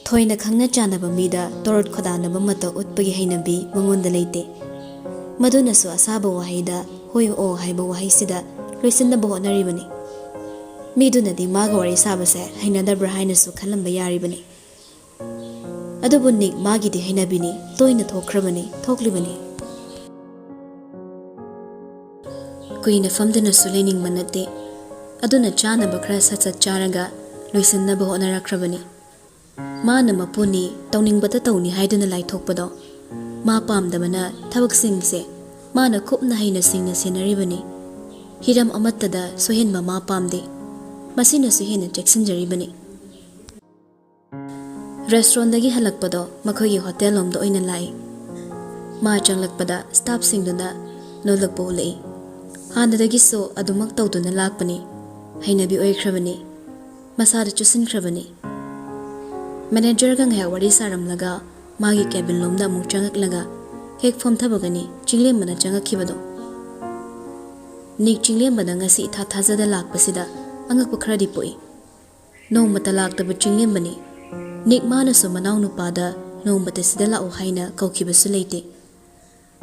ꯊꯣꯏꯅ ꯈꯪꯅ ꯆꯥꯟꯅꯕ ꯃꯤꯗ ꯇꯣꯔꯣꯠ ꯈꯣꯏꯗꯥꯅꯕ ꯃꯇꯧ ꯎꯠꯄꯒꯤ ꯍꯩꯅꯕꯤ ꯃꯉꯣꯟꯗ ꯂꯩꯇꯦ꯫ ꯃꯗꯨꯅꯁꯨ ꯑꯁꯥꯕ ꯋꯥꯍꯩꯗ "ꯍꯣꯏ, ꯑꯣ" ꯍꯥꯏꯕ ꯋꯥꯍꯩꯁꯤꯗ ꯂꯣꯏꯁꯤꯟꯅꯕ ꯍꯣꯠꯅꯔꯤꯕꯅꯤ꯫ ꯃꯤꯗꯨꯅꯗꯤ ꯃꯥꯒ ꯋꯥꯔꯤ ꯁꯥꯕꯁꯦ ꯍꯩꯅꯗꯕ꯭ꯔꯥ ꯍꯥꯏꯅꯁꯨ ꯈꯜꯂꯝꯕ ꯌꯥꯔꯤꯕꯅꯤ꯫ ꯑꯗꯨꯕꯨ ꯅꯤꯛ ꯃꯥꯒꯤꯗꯤ ꯍꯩꯅꯕꯤꯅꯤ, ꯇꯣꯏꯅ ꯊꯣꯛꯈ꯭ꯔꯕꯅꯤ, ꯊꯣꯛꯂꯤꯕꯅꯤ꯫ ꯀꯨꯏꯅ ꯐꯝꯗꯨꯅꯁꯨ ꯂꯩꯅꯤꯡꯕ ꯅꯠꯇꯦ, ꯑꯗꯨꯅ ꯆꯥꯅꯕ ꯈꯔ ꯁꯠ ꯁꯠ ꯆꯥꯔꯒ ꯂꯣꯏꯁꯤꯟꯅꯕ ꯍꯣꯠꯅꯔꯛꯈ꯭ꯔꯕꯅꯤ꯫ ꯃꯥꯅ ꯃꯄꯨꯅꯤ, ꯇꯧꯅꯤꯡꯕꯇ ꯇꯧꯅꯤ ꯍꯥꯏꯗꯨꯅ ꯂꯥꯏꯊꯣꯛꯄꯗꯣ, ꯃꯥ ꯄꯥꯝꯗꯕꯅ ꯊꯕꯛꯁꯤꯡꯁꯦ ꯃꯥꯅ ꯀꯨꯞꯅ ꯍꯩꯅ ꯁꯤꯡꯅ ꯁꯦꯟꯅꯔꯤꯕꯅꯤ꯫ ꯍꯤꯔꯝ ꯑꯃꯠꯇꯗ ꯁꯣꯏꯍꯟꯕ ꯃꯥ ꯄꯥꯝꯗꯦ꯫ ꯃꯁꯤꯅꯁꯨ ꯍꯦꯟꯅ ꯆꯦꯛꯁꯤꯟꯖꯔꯤꯕꯅꯤ꯫ ꯔꯦꯁꯇꯨꯔꯦꯟꯗꯒꯤ ꯍꯜꯂꯛꯄꯗꯣ ꯃꯈꯣꯏꯒꯤ ꯍꯣꯇꯦꯜ ꯂꯣꯝꯗ ꯑꯣꯏꯅ ꯂꯥꯛꯏ꯫ ꯃꯥ ꯆꯪꯂꯛꯄꯗ ꯁ꯭ꯇꯥꯐꯁꯤꯡꯗꯨꯅ ꯅꯣꯜꯂꯛꯄ ꯎꯠꯂꯛꯏ꯫ ꯍꯥꯟꯅꯗꯒꯤꯁꯨ ꯑꯗꯨꯃꯛ ꯇꯧꯗꯨꯅ ꯂꯥꯛꯄꯅꯤ꯫ ꯍꯩꯅꯕꯤ ꯑꯣꯏꯈ꯭ꯔꯕꯅꯤ꯫ ꯃꯁꯥꯗ ꯆꯨꯁꯤꯟꯈ꯭ꯔꯕꯅꯤ꯫ ꯃꯦꯅꯦꯖꯔꯒ ꯉꯥꯏꯍꯥꯛ ꯋꯥꯔꯤ ꯁꯥꯔꯝꯂꯒ ꯃꯥꯒꯤ ꯀꯦꯕꯤꯟ ꯂꯣꯝꯗ ꯑꯃꯨꯛ ꯆꯪꯉꯛꯂꯒ ꯍꯦꯛ ꯐꯝꯊꯕꯒꯅꯤ ꯆꯤꯡꯂꯦꯝꯕꯅ ꯆꯪꯉꯛꯈꯤꯕꯗꯣ꯫ ꯅꯤꯛ ꯆꯤꯡꯂꯦꯝꯕꯗ ꯉꯁꯤ ꯏꯊꯥ ꯊꯥꯖꯗ ꯂꯥꯛꯄꯁꯤꯗ ꯑꯉꯛꯄ ꯈꯔꯗꯤ ꯄꯣꯛꯏ꯫ ꯅꯣꯡꯃꯇ ꯂꯥꯛꯇꯕ ꯆꯤꯡꯂꯦꯝꯕꯅꯤ꯫ ꯅꯤꯛ ꯃꯥꯅꯁꯨ ꯃꯅꯥꯎꯅꯨꯄꯥꯗ ꯅꯣꯡꯃꯇ ꯁꯤꯗ ꯂꯥꯛꯎ ꯍꯥꯏꯅ ꯀꯧꯈꯤꯕꯁꯨ ꯂꯩꯇꯦ꯫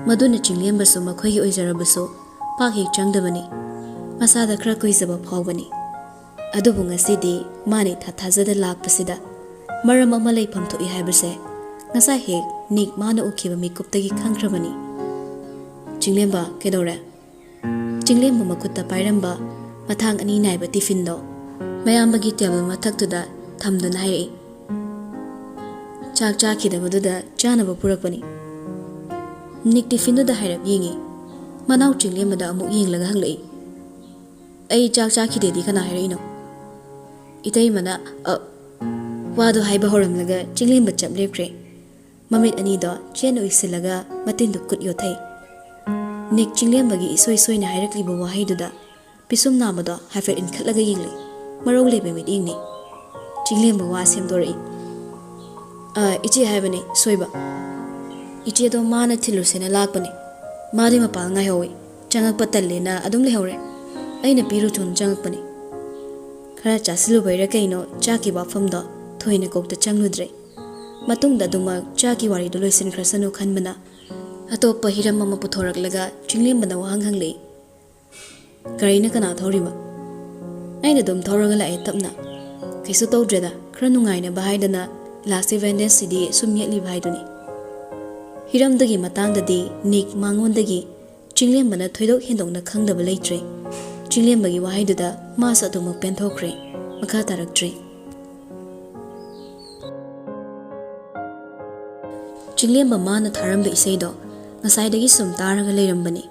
ꯃꯗꯨꯅ ꯆꯤꯡꯂꯦꯝꯕꯁꯨ ꯃꯈꯣꯏꯒꯤ ꯑꯣꯏꯖꯔꯕꯁꯨ ꯄꯥꯛ ꯍꯦꯛ ꯆꯪꯗꯕꯅꯤ꯫ ꯃꯁꯥꯗ ꯈꯔ ꯀꯨꯏꯖꯕ ꯐꯥꯎꯕꯅꯤ꯫ ꯑꯗꯨꯕꯨ ꯉꯁꯤꯗꯤ ꯃꯥꯅ ꯏꯊꯥ ꯊꯥꯖꯗ ꯂꯥꯛꯄꯁꯤꯗ ꯃꯔꯝ ꯑꯃ ꯂꯩꯐꯝ ꯊꯣꯛꯏ ꯍꯥꯏꯕꯁꯦ ꯉꯁꯥꯏ ꯍꯦꯛ ꯅꯤꯛ ꯃꯥꯅ ꯎꯈꯤꯕ ꯃꯤꯀꯨꯞꯇꯒꯤ ꯈꯪꯈ꯭ꯔꯕꯅꯤ꯫ "ꯆꯤꯡꯂꯦꯝꯕ, ꯀꯩꯗꯧꯔꯦ?" ꯆꯤꯡꯂꯦꯝꯕ ꯃꯈꯨꯠꯇ ꯄꯥꯏꯔꯝꯕ ꯃꯊꯥꯡ ꯑꯅꯤ ꯅꯥꯏꯕ ꯇꯤꯐꯤꯟꯗꯣ ꯃꯌꯥꯝꯕꯒꯤ ꯇꯦꯕꯜ ꯃꯊꯛꯇꯨꯗ ꯊꯝꯗꯨꯅ ꯍꯥꯏꯔꯛꯏ꯫ "ꯆꯥꯛ ꯆꯥꯈꯤꯗꯕꯗꯨꯗ ꯆꯥꯅꯕ ꯄꯨꯔꯛꯄꯅꯤ꯫" ꯅꯤꯛ ꯇꯤꯐꯤꯟꯗꯨꯗ ꯍꯥꯏꯔꯞ ꯌꯦꯡꯉꯤ꯫ ꯃꯅꯥꯎ ꯆꯤꯡꯂꯦꯝꯕꯗ ꯑꯃꯨꯛ ꯌꯦꯡꯂꯒ ꯍꯪꯂꯛꯏ, "ꯑꯩ ꯆꯥꯛ ꯆꯥꯈꯤꯗꯦꯗꯤ ꯀꯅꯥ ꯍꯥꯏꯔꯛꯏꯅꯣ?" ꯏꯇꯩꯃꯅ "ꯑ" ꯋꯥꯗꯣ ꯍꯥꯏꯕ ꯍꯧꯔꯝꯂꯒ ꯆꯤꯡꯂꯦꯝꯕ ꯆꯞ ꯂꯦꯞꯈ꯭ꯔꯦ꯫ ꯃꯃꯤꯠ ꯑꯅꯤꯗꯣ ꯆꯦꯠꯅ ꯎꯏꯁꯤꯜꯂꯒ ꯃꯇꯤꯟꯗꯨ ꯀꯨꯠ ꯌꯣꯠꯊꯩ꯫ ꯅꯤꯛ ꯆꯤꯡꯂꯦꯝꯕꯒꯤ ꯏꯁꯣꯏ ꯁꯣꯏꯅ ꯍꯥꯏꯔꯛꯂꯤꯕ ꯋꯥꯍꯩꯗꯨꯗ ꯄꯤꯁꯨꯝ ꯅꯥꯝꯃꯗꯣ ꯍꯥꯏꯐꯦꯠ ꯏꯟꯈꯠꯂꯒ ꯌꯦꯡꯂꯤ꯫ ꯃꯔꯧ ꯂꯩꯕ ꯃꯤꯠꯌꯦꯡꯅꯤ꯫ ꯆꯤꯡꯂꯦꯝꯕ ꯋꯥ ꯁꯦꯝꯗꯣꯔꯛꯏ꯫ "ꯑ, ꯏꯆꯦ ꯍꯥꯏꯕꯅꯤ, ꯁꯣꯏꯕ꯫ ꯏꯆꯦꯗꯣ ꯃꯥꯅ ꯊꯤꯜꯂꯨꯁꯦꯅ ꯂꯥꯛꯄꯅꯤ꯫ ꯃꯥꯗꯤ ꯃꯄꯥꯟ ꯉꯥꯏꯍꯧꯋꯤ꯫ ꯆꯪꯉꯛꯄ ꯇꯜꯂꯦꯅ ꯑꯗꯨꯝ ꯂꯩꯍꯧꯔꯦ꯫ ꯑꯩꯅ ꯄꯤꯔꯨꯆꯣꯅ ꯆꯪꯉꯛꯄꯅꯤ꯫" ꯈꯔ ꯆꯥꯁꯤꯜꯂꯨꯕꯩꯔ ꯀꯩꯅꯣ ꯆꯥꯛꯀꯤ ꯋꯥꯐꯝꯗꯣ ꯊꯣꯏꯅ ꯀꯣꯛꯇ ꯆꯪꯂꯨꯗ꯭ꯔꯦ꯫ ꯃꯇꯨꯡꯗ ꯑꯗꯨꯃꯛ ꯆꯥꯛꯀꯤ ꯋꯥꯔꯤꯗꯨ ꯂꯣꯏꯁꯤꯟꯈ꯭ꯔꯁꯅꯨ ꯈꯟꯕꯅ ꯑꯇꯣꯞꯄ ꯍꯤꯔꯝ ꯑꯃ ꯄꯨꯊꯣꯔꯛꯂꯒ ꯆꯤꯡꯂꯦꯝꯕꯅ ꯋꯥꯍꯪ ꯍꯪꯂꯛꯏ꯫ "ꯒꯥꯔꯤꯅ ꯀꯅꯥ ꯊꯧꯔꯤꯕ?" "ꯑꯩꯅ ꯑꯗꯨꯝ ꯊꯧꯔꯒ ꯂꯥꯛꯑꯦ ꯇꯞꯅ꯫ ꯀꯩꯁꯨ ꯇꯧꯗ꯭ꯔꯦꯗ, ꯈꯔ ꯅꯨꯡꯉꯥꯏꯅꯕ ꯍꯥꯏꯗꯅ ꯂꯥꯁ ꯏꯚꯦꯟꯗꯦꯟꯁꯁꯤꯗꯤ ꯁꯨꯝ ꯌꯦꯛꯂꯤꯕ ꯍꯥꯏꯗꯨꯅꯤ꯫ ꯍꯤꯔꯝꯗꯨꯒꯤ ꯃꯇꯥꯡꯗꯗꯤ ꯅꯤꯛ ꯃꯉꯣꯟꯗꯒꯤ ꯆꯤꯡꯂꯦꯝꯕꯅ ꯊꯣꯏꯗꯣꯛ ꯍꯦꯟꯗꯣꯛꯅ ꯈꯪꯗꯕ ꯂꯩꯇ꯭ꯔꯦ꯫ ꯆꯤꯡꯂꯦꯝꯕꯒꯤ ꯋꯥꯍꯩꯗꯨꯗ ꯃꯥꯁꯨ ꯑꯗꯨꯃꯛ ꯄꯦꯟꯊꯣꯛꯈ꯭ꯔꯦ꯫ ꯃꯈꯥ ꯇꯥꯔꯛꯇ꯭ꯔꯦ꯫ ꯆꯤꯡꯂꯦꯝꯕ ꯃꯥꯅ ꯊꯥꯔꯝꯕ ꯏꯁꯩꯗꯣ ꯉꯁꯥꯏꯗꯒꯤ ꯁꯨꯝ ꯇꯥꯔꯒ ꯂꯩꯔꯝꯕꯅꯤ꯫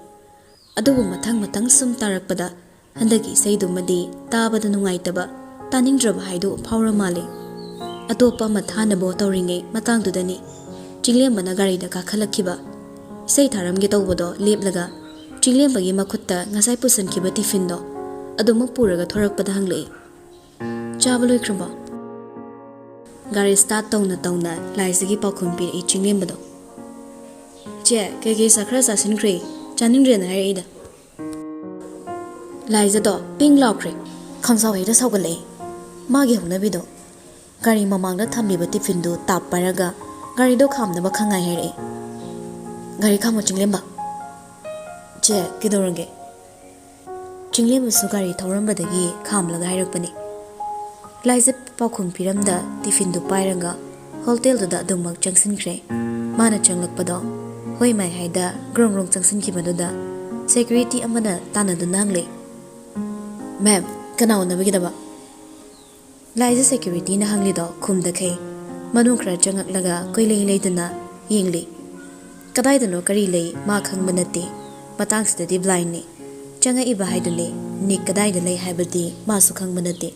ꯑꯗꯨꯕꯨ ꯃꯊꯪ ꯃꯊꯪ ꯁꯨꯝ ꯇꯥꯔꯛꯄꯗ ꯍꯟꯗꯛꯀꯤ ꯏꯁꯩꯗꯨꯃꯗꯤ ꯇꯥꯕꯗ ꯅꯨꯡꯉꯥꯏꯇꯕ, ꯇꯥꯅꯤꯡꯗ꯭ꯔꯕ ꯍꯥꯏꯗꯨ ꯐꯥꯎꯔ ꯃꯥꯜꯂꯦ꯫ ꯑꯇꯣꯞꯄ ꯑꯃ ꯊꯥꯅꯕ ꯇꯧꯔꯤꯉꯩ ꯃꯇꯥꯡꯗꯨꯗꯅꯤ ꯆꯤꯡꯂꯦꯝꯕꯅ ꯒꯥꯔꯤꯗ ꯀꯥꯈꯠꯂꯛꯈꯤꯕ꯫ ꯏꯁꯩ ꯊꯥꯔꯝꯒꯦ ꯇꯧꯕꯗꯣ ꯂꯦꯞꯂꯒ ꯆꯤꯡꯂꯦꯝꯕꯒꯤ ꯃꯈꯨꯠꯇ ꯉꯁꯥꯏ ꯄꯨꯁꯤꯟꯈꯤꯕ ꯇꯤꯐꯤꯟꯗꯣ ꯑꯗꯨꯃꯛ ꯄꯨꯔꯒ ꯊꯣꯔꯛꯄꯗ ꯍꯪꯂꯛꯏ, "ꯆꯥꯕ ꯂꯣꯏꯈ꯭ꯔꯕꯣ?" ꯒꯥꯔꯤ ꯁ꯭ꯇꯥꯔꯠ ꯇꯧꯅ ꯇꯧꯅ ꯂꯥꯏꯖꯒꯤ ꯄꯥꯎꯈꯨꯝ ꯄꯤꯔꯛꯏ ꯆꯤꯡꯂꯦꯝꯕꯗꯣ꯫ "ꯆꯦ, ꯀꯩꯀꯩ ꯆꯥ-, ꯈꯔ ꯆꯥꯁꯤꯟꯈ꯭ꯔꯦ, ꯆꯥꯅꯤꯡꯗ꯭ꯔꯦꯅ ꯍꯥꯏꯔꯛꯏꯗ꯫" ꯂꯥꯏꯖꯗꯣ ꯄꯤꯡ ꯂꯥꯎꯈ꯭ꯔꯦ꯫ ꯈꯪꯁꯥꯎ ꯍꯦꯛꯇ ꯁꯥꯎꯒꯠꯂꯛꯏ꯫ ꯃꯥꯒꯤ ꯍꯧꯅꯕꯤꯗꯣ꯫ ꯒꯥꯔꯤ ꯃꯃꯥꯡꯗ ꯊꯝꯂꯤꯕ ꯇꯤꯐꯤꯟꯗꯨ ꯇꯥꯞ ꯄꯥꯏꯔꯒ ꯒꯥꯔꯤꯗꯣ ꯈꯥꯝꯅꯕ ꯈꯪꯉꯥꯏ ꯍꯥꯏꯔꯛꯏ꯫ "ꯒꯥꯔꯤ ꯈꯥꯝꯃꯣ ꯆꯤꯡꯂꯦꯝꯕ꯫" "ꯆꯦ, ꯀꯩꯗꯧꯔꯒꯦ?" ꯆꯤꯡꯂꯦꯝꯕꯁꯨ ꯒꯥꯔꯤ ꯊꯧꯔꯝꯕꯗꯒꯤ ꯈꯥꯝꯂꯒ ꯍꯥꯏꯔꯛꯄꯅꯤ꯫ ꯂꯥꯏꯖ ꯄꯥꯎꯈꯨꯝ ꯄꯤꯔꯝꯗ ꯇꯤꯐꯤꯟꯗꯨ ꯄꯥꯏꯔꯒ ꯍꯣꯇꯦꯜꯗꯨꯗ ꯑꯗꯨꯃꯛ ꯆꯪꯁꯤꯟꯈ꯭ꯔꯦ꯫ ꯃꯥꯅ ꯆꯪꯂꯛꯄꯗꯣ ꯍꯣꯏ ꯃꯥꯏ ꯍꯥꯏꯗ ꯒ꯭ꯔꯣꯡ ꯒ꯭ꯔꯣꯡ ꯆꯪꯁꯤꯟꯈꯤꯕꯗꯨꯗ ꯁꯦꯀ꯭ꯌꯨꯔꯤꯇꯤ ꯑꯃꯅ ꯇꯥꯟꯅꯗꯨꯅ ꯍꯪꯂꯛꯏ, "ꯃꯦꯝ, ꯀꯅꯥ ꯎꯅꯕꯒꯤꯗꯕ?" ꯂꯥꯏꯖ ꯁꯦꯀ꯭ꯌꯨꯔꯤꯇꯤꯅ ꯍꯪꯂꯤꯗꯣ ꯈꯨꯝꯗꯈꯩ ꯃꯅꯨꯡ ꯈꯔ ꯆꯪꯉꯛꯂꯒ ꯀꯣꯏꯂꯩ ꯂꯩꯗꯨꯅ ꯌꯦꯡꯂꯤ꯫ ꯀꯗꯥꯏꯗꯅꯣ ꯀꯔꯤ ꯂꯩ ꯃꯥ ꯈꯪꯕ ꯅꯠꯇꯦ꯫ ꯃꯇꯥꯡꯁꯤꯗꯗꯤ ꯕ꯭ꯂꯥꯏꯟꯅꯤ꯫ ꯆꯪꯉꯛꯏꯕ ꯍꯥꯏꯗꯨꯅꯤ ꯅꯤꯛ ꯀꯗꯥꯏꯗ ꯂꯩ ꯍꯥꯏꯕꯗꯤ ꯃꯥꯁꯨ ꯈꯪꯕ ꯅꯠꯇꯦ꯫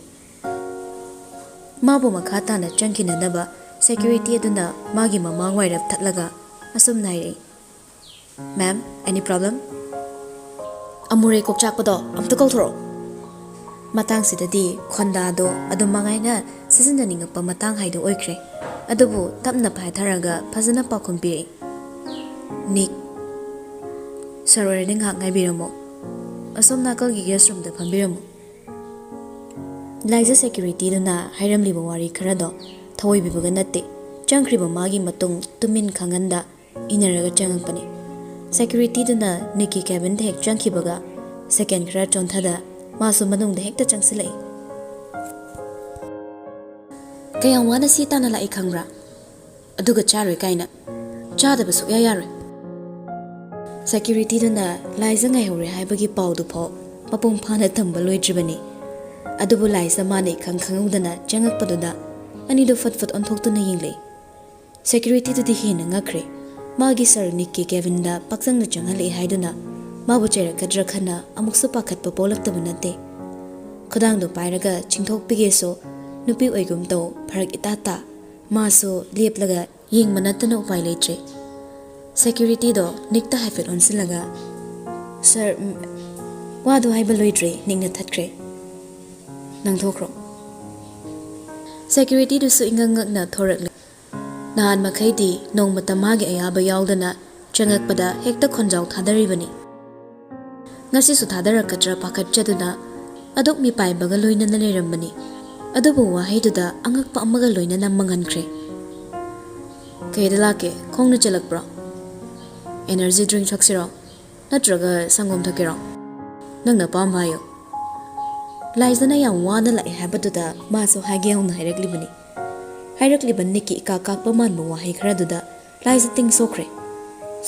ꯃꯥꯕꯨ ꯃꯈꯥ ꯇꯥꯅ ꯆꯪꯈꯤꯅꯅꯕ ꯁꯦꯀ꯭ꯌꯨꯔꯤꯇꯤ ꯑꯗꯨꯅ ꯃꯥꯒꯤ ꯃꯃꯥꯡ ꯋꯥꯏꯔꯞ ꯊꯠꯂꯒ ꯑꯁꯨꯝꯅ ꯍꯥꯏꯔꯛꯏ, "Ma'am, any problem?" "ꯑꯃꯨꯔꯩ ꯀꯣꯛꯆꯥꯛꯄꯗꯣ ꯑꯝꯇ ꯀꯧꯊꯣꯔꯛꯑꯣ꯫" ꯃꯇꯥꯡꯁꯤꯗꯗꯤ ꯈꯣꯟꯗꯥꯗꯣ ꯑꯗꯨꯝ ꯃꯉꯥꯏꯅ ꯁꯤꯖꯤꯟꯅꯅꯤꯡꯉꯛꯄ ꯃꯇꯥꯡ ꯍꯥꯏꯗꯨ ꯑꯣꯏꯈ꯭ꯔꯦ꯫ ꯑꯗꯨꯕꯨ ꯇꯞꯅ ꯐꯥꯊꯔꯒ ꯐꯖꯅ ꯄꯥꯎꯈꯨꯝ ꯄꯤꯔꯛꯏ, "ꯅꯤꯛ, ꯁꯥꯔ ꯑꯣꯏꯔꯗꯤ ꯉꯥꯏꯍꯥꯛ ꯉꯥꯏꯕꯤꯔꯝꯃꯣ꯫ ꯑꯁꯣꯝ ꯅꯥꯀꯜꯒꯤ ꯒꯦꯁ ꯔꯨꯝꯗ ꯐꯝꯕꯤꯔꯝꯃꯣ꯫" ꯂꯥꯏꯖ ꯁꯦꯀ꯭ꯌꯨꯔꯤꯇꯤꯗꯨꯅ ꯍꯥꯏꯔꯝꯂꯤꯕ ꯋꯥꯔꯤ ꯈꯔꯗꯣ ꯊꯑꯣꯏꯕꯤꯕꯒ ꯅꯠꯇꯦ꯫ ꯆꯪꯈ꯭ꯔꯤꯕ ꯃꯥꯒꯤ ꯃꯇꯨꯡ ꯇꯨꯃꯤꯟ ꯈꯪꯍꯟꯗ ꯏꯟꯅꯔꯒ ꯆꯪꯉꯛꯄꯅꯤ꯫ ꯁꯦꯀ꯭ꯌꯨꯔꯤꯇꯤꯗꯨꯅ ꯅꯤꯛꯀꯤ ꯀꯦꯕꯤꯟꯗ ꯍꯦꯛ ꯆꯪꯈꯤꯕꯒ ꯁꯦꯀꯦꯟ ꯈꯔ ꯆꯣꯟꯊꯗ ꯃꯥꯁꯨ ꯃꯅꯨꯡꯗ ꯍꯦꯛꯇ ꯆꯪꯁꯤꯜꯂꯛꯏ꯫ "ꯀꯌꯥꯝ ꯋꯥꯅ ꯁꯤ ꯇꯥꯟꯅ ꯂꯥꯛꯏ ꯈꯪꯕ꯭ꯔꯥ? ꯑꯗꯨꯒ ꯆꯥꯔꯣꯏ ꯀꯥꯏꯅ꯫ ꯆꯥꯗꯕ ꯁꯨꯛꯌꯥ ꯌꯥꯔꯣꯏ꯫" ꯁꯦꯀ꯭ꯌꯨꯔꯤꯇꯤꯗꯨꯅ ꯂꯥꯏꯖ ꯉꯥꯏꯍꯧꯔꯦ ꯍꯥꯏꯕꯒꯤ ꯄꯥꯎꯗꯨꯐꯥꯎ ꯃꯄꯨꯡ ꯐꯥꯅ ꯇꯝꯕ ꯂꯣꯏꯗ꯭ꯔꯤꯕꯅꯤ꯫ ꯑꯗꯨꯕꯨ ꯂꯥꯏꯖ ꯃꯥꯅ ꯏꯈꯪ ꯈꯪꯍꯧꯗꯅ ꯆꯪꯉꯛꯄꯗꯨꯗ ꯑꯅꯤꯗꯨ ꯐꯠ ꯐꯠ ꯑꯣꯟꯊꯣꯛꯇꯨꯅ ꯌꯦꯡꯂꯛꯏ꯫ ꯁꯦꯀ꯭ꯌꯨꯔꯤꯇꯤꯗꯨꯗꯤ ꯍꯦꯟꯅ ꯉꯛꯈ꯭ꯔꯦ꯫ ꯃꯥꯒꯤ ꯁꯥꯔ ꯅꯤꯛꯀꯤ ꯀꯦꯕꯤꯟꯗ ꯄꯥꯛꯆꯪꯅ ꯆꯪꯍꯜꯂꯛꯏ ꯍꯥꯏꯗꯨꯅ ꯃꯥꯕꯨ ꯆꯩꯔꯛꯀꯗ꯭ꯔꯥ ꯈꯟꯅ ꯑꯃꯨꯛꯁꯨ ꯄꯥꯈꯠꯄ ꯄꯣꯛꯂꯛꯇꯕ ꯅꯠꯇꯦ꯫ ꯈꯨꯗꯥꯡꯗꯣ ꯄꯥꯏꯔꯒ ꯆꯤꯡꯊꯣꯛꯄꯤꯒꯦꯁꯨ ꯅꯨꯄꯤ ꯑꯣꯏꯒꯨꯝ ꯇꯧ ꯐꯔꯛ ꯏꯇꯥ ꯇꯥ꯫ ꯃꯥꯁꯨ ꯂꯦꯞꯂꯒ ꯌꯦꯡꯕ ꯅꯠꯇꯅ ꯎꯄꯥꯏ ꯂꯩꯇ꯭ꯔꯦ꯫ ꯁꯦꯀ꯭ꯌꯨꯔꯤꯇꯤꯗꯣ ꯅꯤꯛꯇ ꯍꯥꯏꯐꯦꯠ ꯑꯣꯟꯁꯤꯜꯂꯒ, "ꯁꯥꯔ, ꯎꯝ, ꯋꯥꯗꯣ ꯍꯥꯏꯕ ꯂꯣꯏꯗ꯭ꯔꯦ, ꯅꯤꯛꯅ ꯊꯠꯈ꯭ꯔꯦ꯫ ꯅꯪ ꯊꯣꯛꯈ꯭ꯔꯣ꯫" ꯁꯦꯀ꯭ꯌꯨꯔꯤꯇꯤꯗꯨꯁꯨ ꯏꯉꯛ ꯉꯛꯅ ꯊꯣꯔꯛꯂꯦ꯫ ꯅꯍꯥꯟ ꯃꯈꯩꯗꯤ ꯅꯣꯡꯃꯇ ꯃꯥꯒꯤ ꯑꯌꯥꯕ ꯌꯥꯎꯗꯅ ꯆꯪꯉꯛꯄꯗ ꯍꯦꯛꯇ ꯈꯣꯟꯖꯥꯎ ꯊꯥꯗꯔꯤꯕꯅꯤ꯫ ꯉꯁꯤꯁꯨ ꯊꯥꯗꯔꯛꯀꯗ꯭ꯔꯥ ꯄꯥꯈꯠꯆꯗꯨꯅ ꯑꯗꯨꯛ ꯃꯤꯄꯥꯏꯕꯒ ꯂꯣꯏꯅꯅ ꯂꯩꯔꯝꯕꯅꯤ꯫ ꯑꯗꯨꯕꯨ ꯋꯥꯍꯩꯗꯨꯗ ꯑꯉꯛꯄ ꯑꯃꯒ ꯂꯣꯏꯅꯅ ꯃꯪꯍꯟꯈ꯭ꯔꯦ꯫ "ꯀꯩꯗ ꯂꯥꯛꯀꯦ? ꯈꯣꯡꯅ ꯆꯠꯂꯛꯄ꯭ꯔꯣ? Energy drink ꯊꯛꯁꯤꯔꯣ? ꯅꯠꯇ꯭ꯔꯒ ꯁꯪꯒꯣꯝ ꯊꯛꯀꯦꯔꯣ? ꯅꯪꯅ ꯑꯄꯥꯝꯕ ꯍꯥꯏꯌꯨ꯫" ꯂꯥꯏꯖꯅ ꯌꯥꯝ ꯋꯥꯅ ꯂꯥꯛꯑꯦ ꯍꯥꯏꯕꯗꯨꯗ ꯃꯥꯁꯨ ꯍꯥꯏꯒꯦ ꯌꯥꯎꯅ ꯍꯥꯏꯔꯛꯂꯤꯕꯅꯤ꯫ ꯍꯥꯏꯔꯛꯂꯤꯕ ꯅꯤꯛꯀꯤ ꯏꯀꯥ ꯀꯥꯛꯄ ꯃꯥꯟꯕ ꯋꯥꯍꯩ ꯈꯔꯗꯨꯗ ꯂꯥꯏꯖ ꯇꯤꯡ ꯁꯣꯛꯈ꯭ꯔꯦ꯫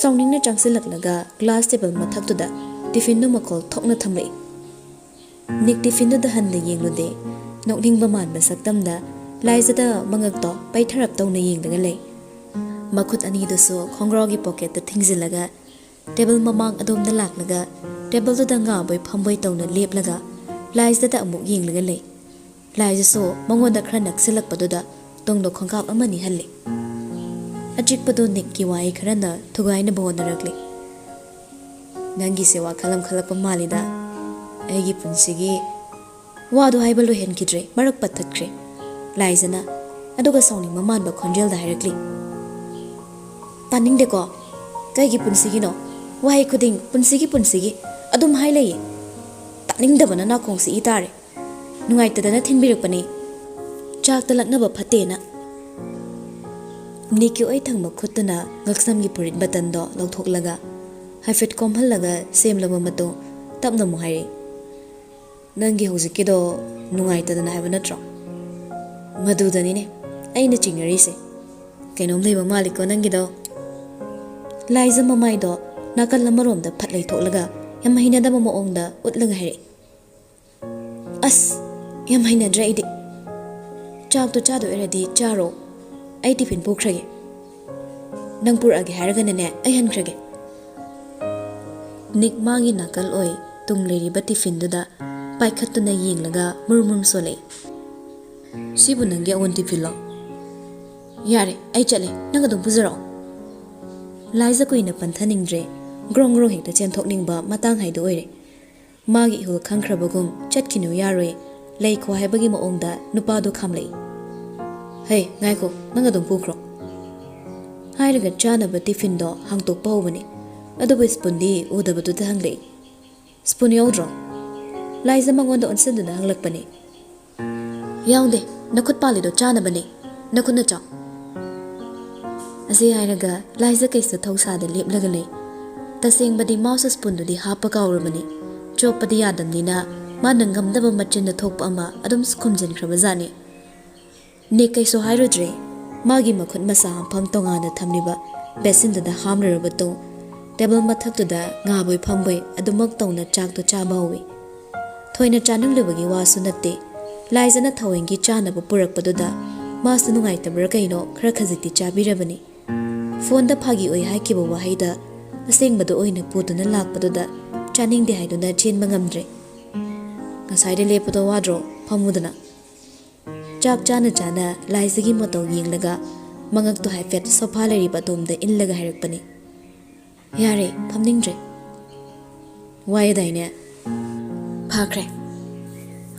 ꯁꯥꯎꯅꯤꯡꯅ ꯆꯪꯁꯤꯜꯂꯛꯂꯒ ꯒ꯭ꯂꯥꯁ ꯇꯦꯕꯜ ꯃꯊꯛꯇꯨꯗ ꯇꯤꯐꯤꯟꯗꯨ ꯃꯈꯣꯜ ꯊꯣꯛꯅ ꯊꯝꯂꯛꯏ꯫ ꯅꯤꯛ ꯇꯤꯐꯤꯟꯗꯨꯗ ꯍꯟꯅ ꯌꯦꯡꯂꯨꯗꯦ꯫ ꯅꯣꯛꯅꯤꯡꯕ ꯃꯥꯟꯕ ꯁꯛꯇꯝꯗ ꯂꯥꯏꯖꯗ ꯃꯉꯛꯇꯣ ꯄꯩꯊꯔꯞ ꯇꯧꯅ ꯌꯦꯡꯂꯒ ꯂꯩ꯫ ꯃꯈꯨꯠ ꯑꯅꯤꯗꯨꯁꯨ ꯈꯣꯡꯒ꯭ꯔꯥꯎꯒꯤ ꯄꯣꯀꯦꯠꯇ ꯊꯤꯡꯖꯤꯜꯂꯒ ꯇꯦꯕꯜ ꯃꯃꯥꯡ ꯑꯗꯣꯝꯗ ꯂꯥꯛꯂꯒ ꯇꯦꯕꯜꯗꯨꯗ ꯉꯥꯕꯣꯏ ꯐꯝꯕꯣꯏ ꯇꯧꯅ ꯂꯦꯞꯂꯒ ꯂꯥꯏꯖꯗ ꯑꯃꯨꯛ ꯌꯦꯡꯂꯒ ꯂꯩ꯫ ꯂꯥꯏꯖꯁꯨ ꯃꯉꯣꯟꯗ ꯈꯔ ꯅꯛꯁꯤꯜꯂꯛꯄꯗꯨꯗ ꯇꯨꯡꯗ ꯈꯣꯡꯀꯥꯞ ꯑꯃꯅꯤ ꯍꯜꯂꯤ꯫ ꯑꯆꯤꯛꯄꯗꯨ ꯅꯤꯛꯀꯤ ꯋꯥꯍꯩ ꯈꯔꯅ ꯊꯨꯒꯥꯏꯅꯕ ꯍꯣꯠꯅꯔꯛꯂꯤ꯫ "ꯅꯪꯒꯤꯁꯦ ꯋꯥꯈꯜ ꯑꯃ ꯈꯜꯂꯛꯄ ꯃꯥꯜꯂꯤꯗ꯫ ꯑꯩꯒꯤ ꯄꯨꯟꯁꯤꯒꯤ..." ꯋꯥꯗꯨ ꯍꯥꯏꯕ ꯂꯣꯏꯍꯟꯈꯤꯗ꯭ꯔꯦ, ꯃꯔꯛ ꯄꯠꯊꯠꯈ꯭ꯔꯦ꯫ ꯂꯥꯏꯖꯅ ꯑꯗꯨꯒ ꯁꯥꯎꯅꯤꯡꯕ ꯃꯥꯟꯕ ꯈꯣꯟꯖꯦꯜꯗ ꯍꯥꯏꯔꯛꯂꯤ, "ꯇꯥꯅꯤꯡꯗꯦꯀꯣ꯫ ꯀꯩꯒꯤ ꯄꯨꯟꯁꯤꯒꯤꯅꯣ? ꯋꯥꯍꯩ ꯈꯨꯗꯤꯡ 'ꯄꯨꯟꯁꯤꯒꯤ, ꯄꯨꯟꯁꯤꯒꯤ' ꯑꯗꯨꯝ ꯍꯥꯏ ꯂꯩꯌꯦ꯫ ꯇꯥꯅꯤꯡꯗꯕꯅ ꯅꯥꯀꯣꯡꯁꯤ ꯏ ꯇꯥꯔꯦ꯫ ꯅꯨꯡꯉꯥꯏꯇꯗꯅ ꯊꯤꯟꯕꯤꯔꯛꯄꯅꯤ꯫ ꯆꯥꯛꯇ ꯂꯛꯅꯕ ꯐꯠꯇꯦꯅ꯫" ꯅꯤꯛꯀꯤ ꯑꯣꯏ ꯊꯪꯕ ꯈꯨꯠꯇꯨꯅ ꯉꯛꯁꯝꯒꯤ ꯐꯨꯔꯤꯠ ꯕꯇꯟꯗꯣ ꯂꯧꯊꯣꯛꯂꯒ ꯍꯥꯏꯐꯦꯠ ꯀꯣꯝꯍꯜꯂꯒ ꯁꯦꯝꯂꯕ ꯃꯇꯨꯡ ꯇꯞꯅ ꯑꯃꯨꯛ ꯍꯥꯏꯔꯛꯏ, "ꯅꯪꯒꯤ ꯍꯧꯖꯤꯛꯀꯤꯗꯣ ꯅꯨꯡꯉꯥꯏꯇꯗꯅ ꯍꯥꯏꯕ ꯅꯠꯇ꯭ꯔꯣ?" "ꯃꯗꯨꯗꯅꯤꯅꯦ ꯑꯩꯅ ꯆꯤꯡꯅꯔꯤꯁꯦ꯫ ꯀꯩꯅꯣꯝ ꯂꯩꯕ ꯃꯥꯜꯂꯤꯀꯣ ꯅꯪꯒꯤꯗꯣ?" ꯂꯥꯏꯖ ꯃꯃꯥꯏꯗꯣ ꯅꯥꯀꯜ ꯑꯃꯔꯣꯝꯗ ꯐꯠ ꯂꯩꯊꯣꯛꯂꯒ ꯌꯥꯝ ꯍꯩꯅꯗꯕ ꯃꯑꯣꯡꯗ ꯎꯠꯂꯒ ꯍꯥꯏꯔꯛꯏ꯫ "ꯑꯁ, ꯌꯥꯝ ꯍꯩꯅꯗ꯭ꯔꯦ ꯑꯩꯗꯤ꯫ ꯆꯥꯛꯇꯣ ꯆꯥꯗꯣꯏ ꯑꯣꯏꯔꯗꯤ ꯆꯥꯔꯣ, ꯑꯩ ꯇꯤꯐꯤꯟ ꯄꯨꯈ꯭ꯔꯒꯦ꯫ ꯅꯪ ꯄꯨꯔꯛꯑꯒꯦ ꯍꯥꯏꯔꯒꯅꯅꯦ, ꯑꯩ ꯍꯟꯈ꯭ꯔꯒꯦ꯫" ꯅꯤꯛ ꯃꯥꯒꯤ ꯅꯥꯀꯜ ꯑꯣꯏ ꯇꯨꯡ ꯂꯩꯔꯤꯕ ꯇꯤꯐꯤꯟꯗꯨꯗ ꯄꯥꯏꯈꯠꯇꯨꯅ ꯌꯦꯡꯂꯒ ꯃꯨꯔꯨꯝ ꯃꯨꯔꯨꯝ ꯁꯣꯜꯂꯛꯏ꯫ "ꯁꯤꯕꯨ ꯅꯪꯒꯤ ꯑꯋꯨꯟ ꯇꯤꯐꯤꯟꯂꯣ? ꯌꯥꯔꯦ, ꯑꯩ ꯆꯠꯂꯦ, ꯅꯪ ꯑꯗꯨꯝ ꯄꯨꯖꯔꯛꯑꯣ꯫" ꯂꯥꯏꯖ ꯀꯨꯏꯅ ꯄꯟꯊꯅꯤꯡꯗ꯭ꯔꯦ, ꯒ꯭ꯔꯣꯡ ꯒ꯭ꯔꯣꯡ ꯍꯦꯛꯇ ꯆꯦꯟꯊꯣꯛꯅꯤꯡꯕ ꯃꯇꯥꯡ ꯍꯥꯏꯗꯨ ꯑꯣꯏꯔꯦ꯫ ꯃꯥꯒꯤ ꯏꯍꯨꯜ ꯈꯪꯈ꯭ꯔꯕꯒꯨꯝ "ꯆꯠꯈꯤꯅꯨ, ꯌꯥꯔꯣꯏ, ꯂꯩꯈꯣ" ꯍꯥꯏꯕꯒꯤ ꯃꯑꯣꯡꯗ ꯅꯨꯄꯥꯗꯨ ꯈꯥꯝꯂꯛꯏ꯫ "ꯍꯩ, ꯉꯥꯏꯈꯣ, ꯅꯪ ꯑꯗꯨꯝ ꯄꯨꯈ꯭ꯔꯣ꯫" ꯍꯥꯏꯔꯒ ꯆꯥꯅꯕ ꯇꯤꯐꯤꯟꯗꯣ ꯍꯥꯡꯇꯣꯛꯄ ꯍꯧꯕꯅꯤ꯫ ꯑꯗꯨꯕꯨ ꯁ꯭ꯄꯨꯟꯗꯤ ꯎꯗꯕꯗꯨꯗ ꯍꯪꯂꯛꯏ꯫ "ꯁ꯭ꯄꯨꯟ ꯌꯥꯎꯗ꯭ꯔꯣ?" ꯂꯥꯏꯖ ꯃꯉꯣꯟꯗ ꯑꯣꯟꯁꯤꯟꯗꯨꯅ ꯍꯪꯂꯛꯄꯅꯤ꯫ "ꯌꯥꯎꯗꯦ, ꯅꯈꯨꯠ ꯄꯥꯜꯂꯤꯗꯣ ꯆꯥꯅꯕꯅꯦ, ꯅꯈꯨꯠꯅ ꯆꯥꯎ꯫" ꯑꯁꯤ ꯍꯥꯏꯔꯒ ꯂꯥꯏꯖ ꯀꯩꯁꯨ ꯊꯧꯁꯥꯗ ꯂꯦꯞꯂꯒ ꯂꯩ꯫ ꯇꯁꯦꯡꯕꯗꯤ ꯃꯥꯁꯨ ꯁ꯭ꯄꯨꯟꯗꯨꯗꯤ ꯍꯥꯞꯄ ꯀꯥꯎꯔꯕꯅꯤ꯫ ꯆꯣꯞꯄꯗꯤ ꯌꯥꯗꯕꯅꯤꯅ ꯃꯥꯅ ꯉꯝꯗꯕ ꯃꯆꯤꯟꯗ ꯊꯣꯛꯄ ꯑꯃ ꯑꯗꯨꯝ ꯈꯨꯝꯖꯤꯟꯈ꯭ꯔꯕꯖꯥꯠꯅꯤ꯫ ꯅꯤꯛ ꯀꯩꯁꯨ ꯍꯥꯏꯔꯨꯗ꯭ꯔꯦ꯫ ꯃꯥꯒꯤ ꯃꯈꯨꯠ ꯃꯁꯥ ꯍꯥꯝꯐꯝ ꯇꯣꯉꯥꯟꯅ ꯊꯝꯂꯤꯕ ꯕꯦꯁꯤꯟꯗꯨꯗ ꯍꯥꯝꯂꯔꯕ ꯇꯨꯡ, ꯇꯦꯕꯜ ꯃꯊꯛꯇꯨꯗ ꯉꯥꯕꯣꯏ ꯐꯝꯕꯣꯏ ꯑꯗꯨꯃꯛ ꯇꯧꯅ ꯆꯥꯛꯇꯣ ꯆꯥꯕ ꯍꯧꯏ꯫ ꯊꯣꯏꯅ ꯆꯥꯅꯤꯡꯂꯨꯕꯒꯤ ꯋꯥꯁꯨ ꯅꯠꯇꯦ꯫ ꯂꯥꯏꯖꯅ ꯊꯋꯦꯟꯒꯤ ꯆꯥꯅꯕ ꯄꯨꯔꯛꯄꯗꯨꯗ ꯃꯥꯁꯨ ꯅꯨꯡꯉꯥꯏꯇꯕ꯭ꯔꯥ ꯀꯩꯅꯣ ꯈꯔ ꯈꯖꯤꯛꯇꯤ ꯆꯥꯕꯤꯔꯕꯅꯤ꯫ ꯐꯣꯟꯗ ꯐꯥꯒꯤ ꯑꯣꯏ ꯍꯥꯏꯈꯤꯕ ꯋꯥꯍꯩꯗ ꯑꯁꯦꯡꯕꯗꯨ ꯑꯣꯏꯅ ꯄꯨꯗꯨꯅ ꯂꯥꯛꯄꯗꯨꯗ ꯆꯥꯅꯤꯡꯗꯦ ꯍꯥꯏꯗꯨꯅ ꯆꯦꯟꯕ ꯉꯝꯗ꯭ꯔꯦ꯫ "ꯉꯁꯥꯏꯗ ꯂꯦꯞꯄꯗꯣ ꯋꯥꯗ꯭ꯔꯣ? ꯐꯝꯃꯨꯗꯅ꯫" ꯆꯥꯛ ꯆꯥꯅ ꯆꯥꯅ ꯂꯥꯏꯖꯒꯤ ꯃꯇꯧ ꯌꯦꯡꯂꯒ ꯃꯉꯛꯇꯨ ꯍꯥꯏꯐꯦꯠ ꯁꯣꯐꯥ ꯂꯩꯔꯤꯕ ꯑꯗꯣꯝꯗ ꯏꯜꯂꯒ ꯍꯥꯏꯔꯛꯄꯅꯤ꯫ "ꯌꯥꯔꯦ, ꯐꯝꯅꯤꯡꯗ꯭ꯔꯦ꯫ ꯋꯥꯏꯗꯥꯏꯅꯦ?" "ꯐꯥꯈ꯭ꯔꯦ꯫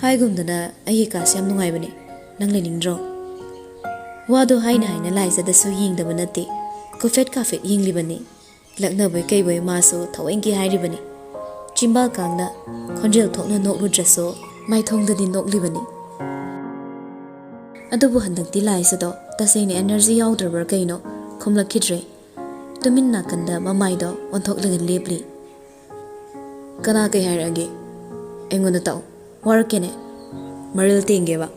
ꯍꯥꯏꯒꯨꯝꯗꯅ ꯑꯩꯒꯤ ꯀꯥꯁꯦ ꯌꯥꯝ ꯅꯨꯡꯉꯥꯏꯕꯅꯦ꯫ ꯅꯪ ꯂꯩꯅꯤꯡꯗ꯭ꯔꯣ?" ꯋꯥꯗꯣ ꯍꯥꯏꯅ ꯍꯥꯏꯅ ꯂꯥꯏꯖꯗꯁꯨ ꯌꯦꯡꯗꯕ ꯅꯠꯇꯦ꯫ ꯀꯨꯐꯦꯠ ꯀꯥꯐꯦꯠ ꯌꯦꯡꯂꯤꯕꯅꯤ꯫ ꯂꯛꯅꯕꯣꯏ ꯀꯩꯕꯣꯏ ꯃꯥꯁꯨ ꯊꯋꯦꯟꯒꯤ ꯍꯥꯏꯔꯤꯕꯅꯤ꯫ ꯆꯤꯝꯕꯥꯜ ꯀꯥꯡꯅ ꯈꯣꯟꯖꯦꯜ ꯊꯣꯛꯅ ꯅꯣꯛꯂꯨꯗ꯭ꯔꯁꯨ ꯃꯥꯏꯊꯣꯡꯗꯗꯤ ꯅꯣꯛꯂꯤꯕꯅꯤ꯫ ꯑꯗꯨꯕꯨ ꯍꯟꯗꯛꯇꯤ ꯂꯥꯏꯖꯗꯣ ꯇꯁꯦꯡꯅ energy ꯌꯥꯎꯗ꯭ꯔꯕ꯭ꯔꯥ ꯀꯩꯅꯣ ꯈꯨꯝꯂꯛꯈꯤꯗ꯭ꯔꯦ꯫ ꯇꯨꯃꯤꯟ ꯅꯥꯀꯟꯗ ꯃꯃꯥꯏꯗꯣ ꯑꯣꯟꯊꯣꯛꯂꯒ ꯂꯦꯞꯂꯤ꯫ "ꯀꯅꯥ ꯀꯩ ꯍꯥꯏꯔꯛꯑꯒꯦ? ꯑꯩꯉꯣꯟꯗ ꯇꯥꯛꯑꯣ꯫ ꯋꯥꯔꯛꯀꯦꯅꯦ꯫ ꯃꯔꯤꯜ ꯇꯦꯡꯒꯦꯕ꯫"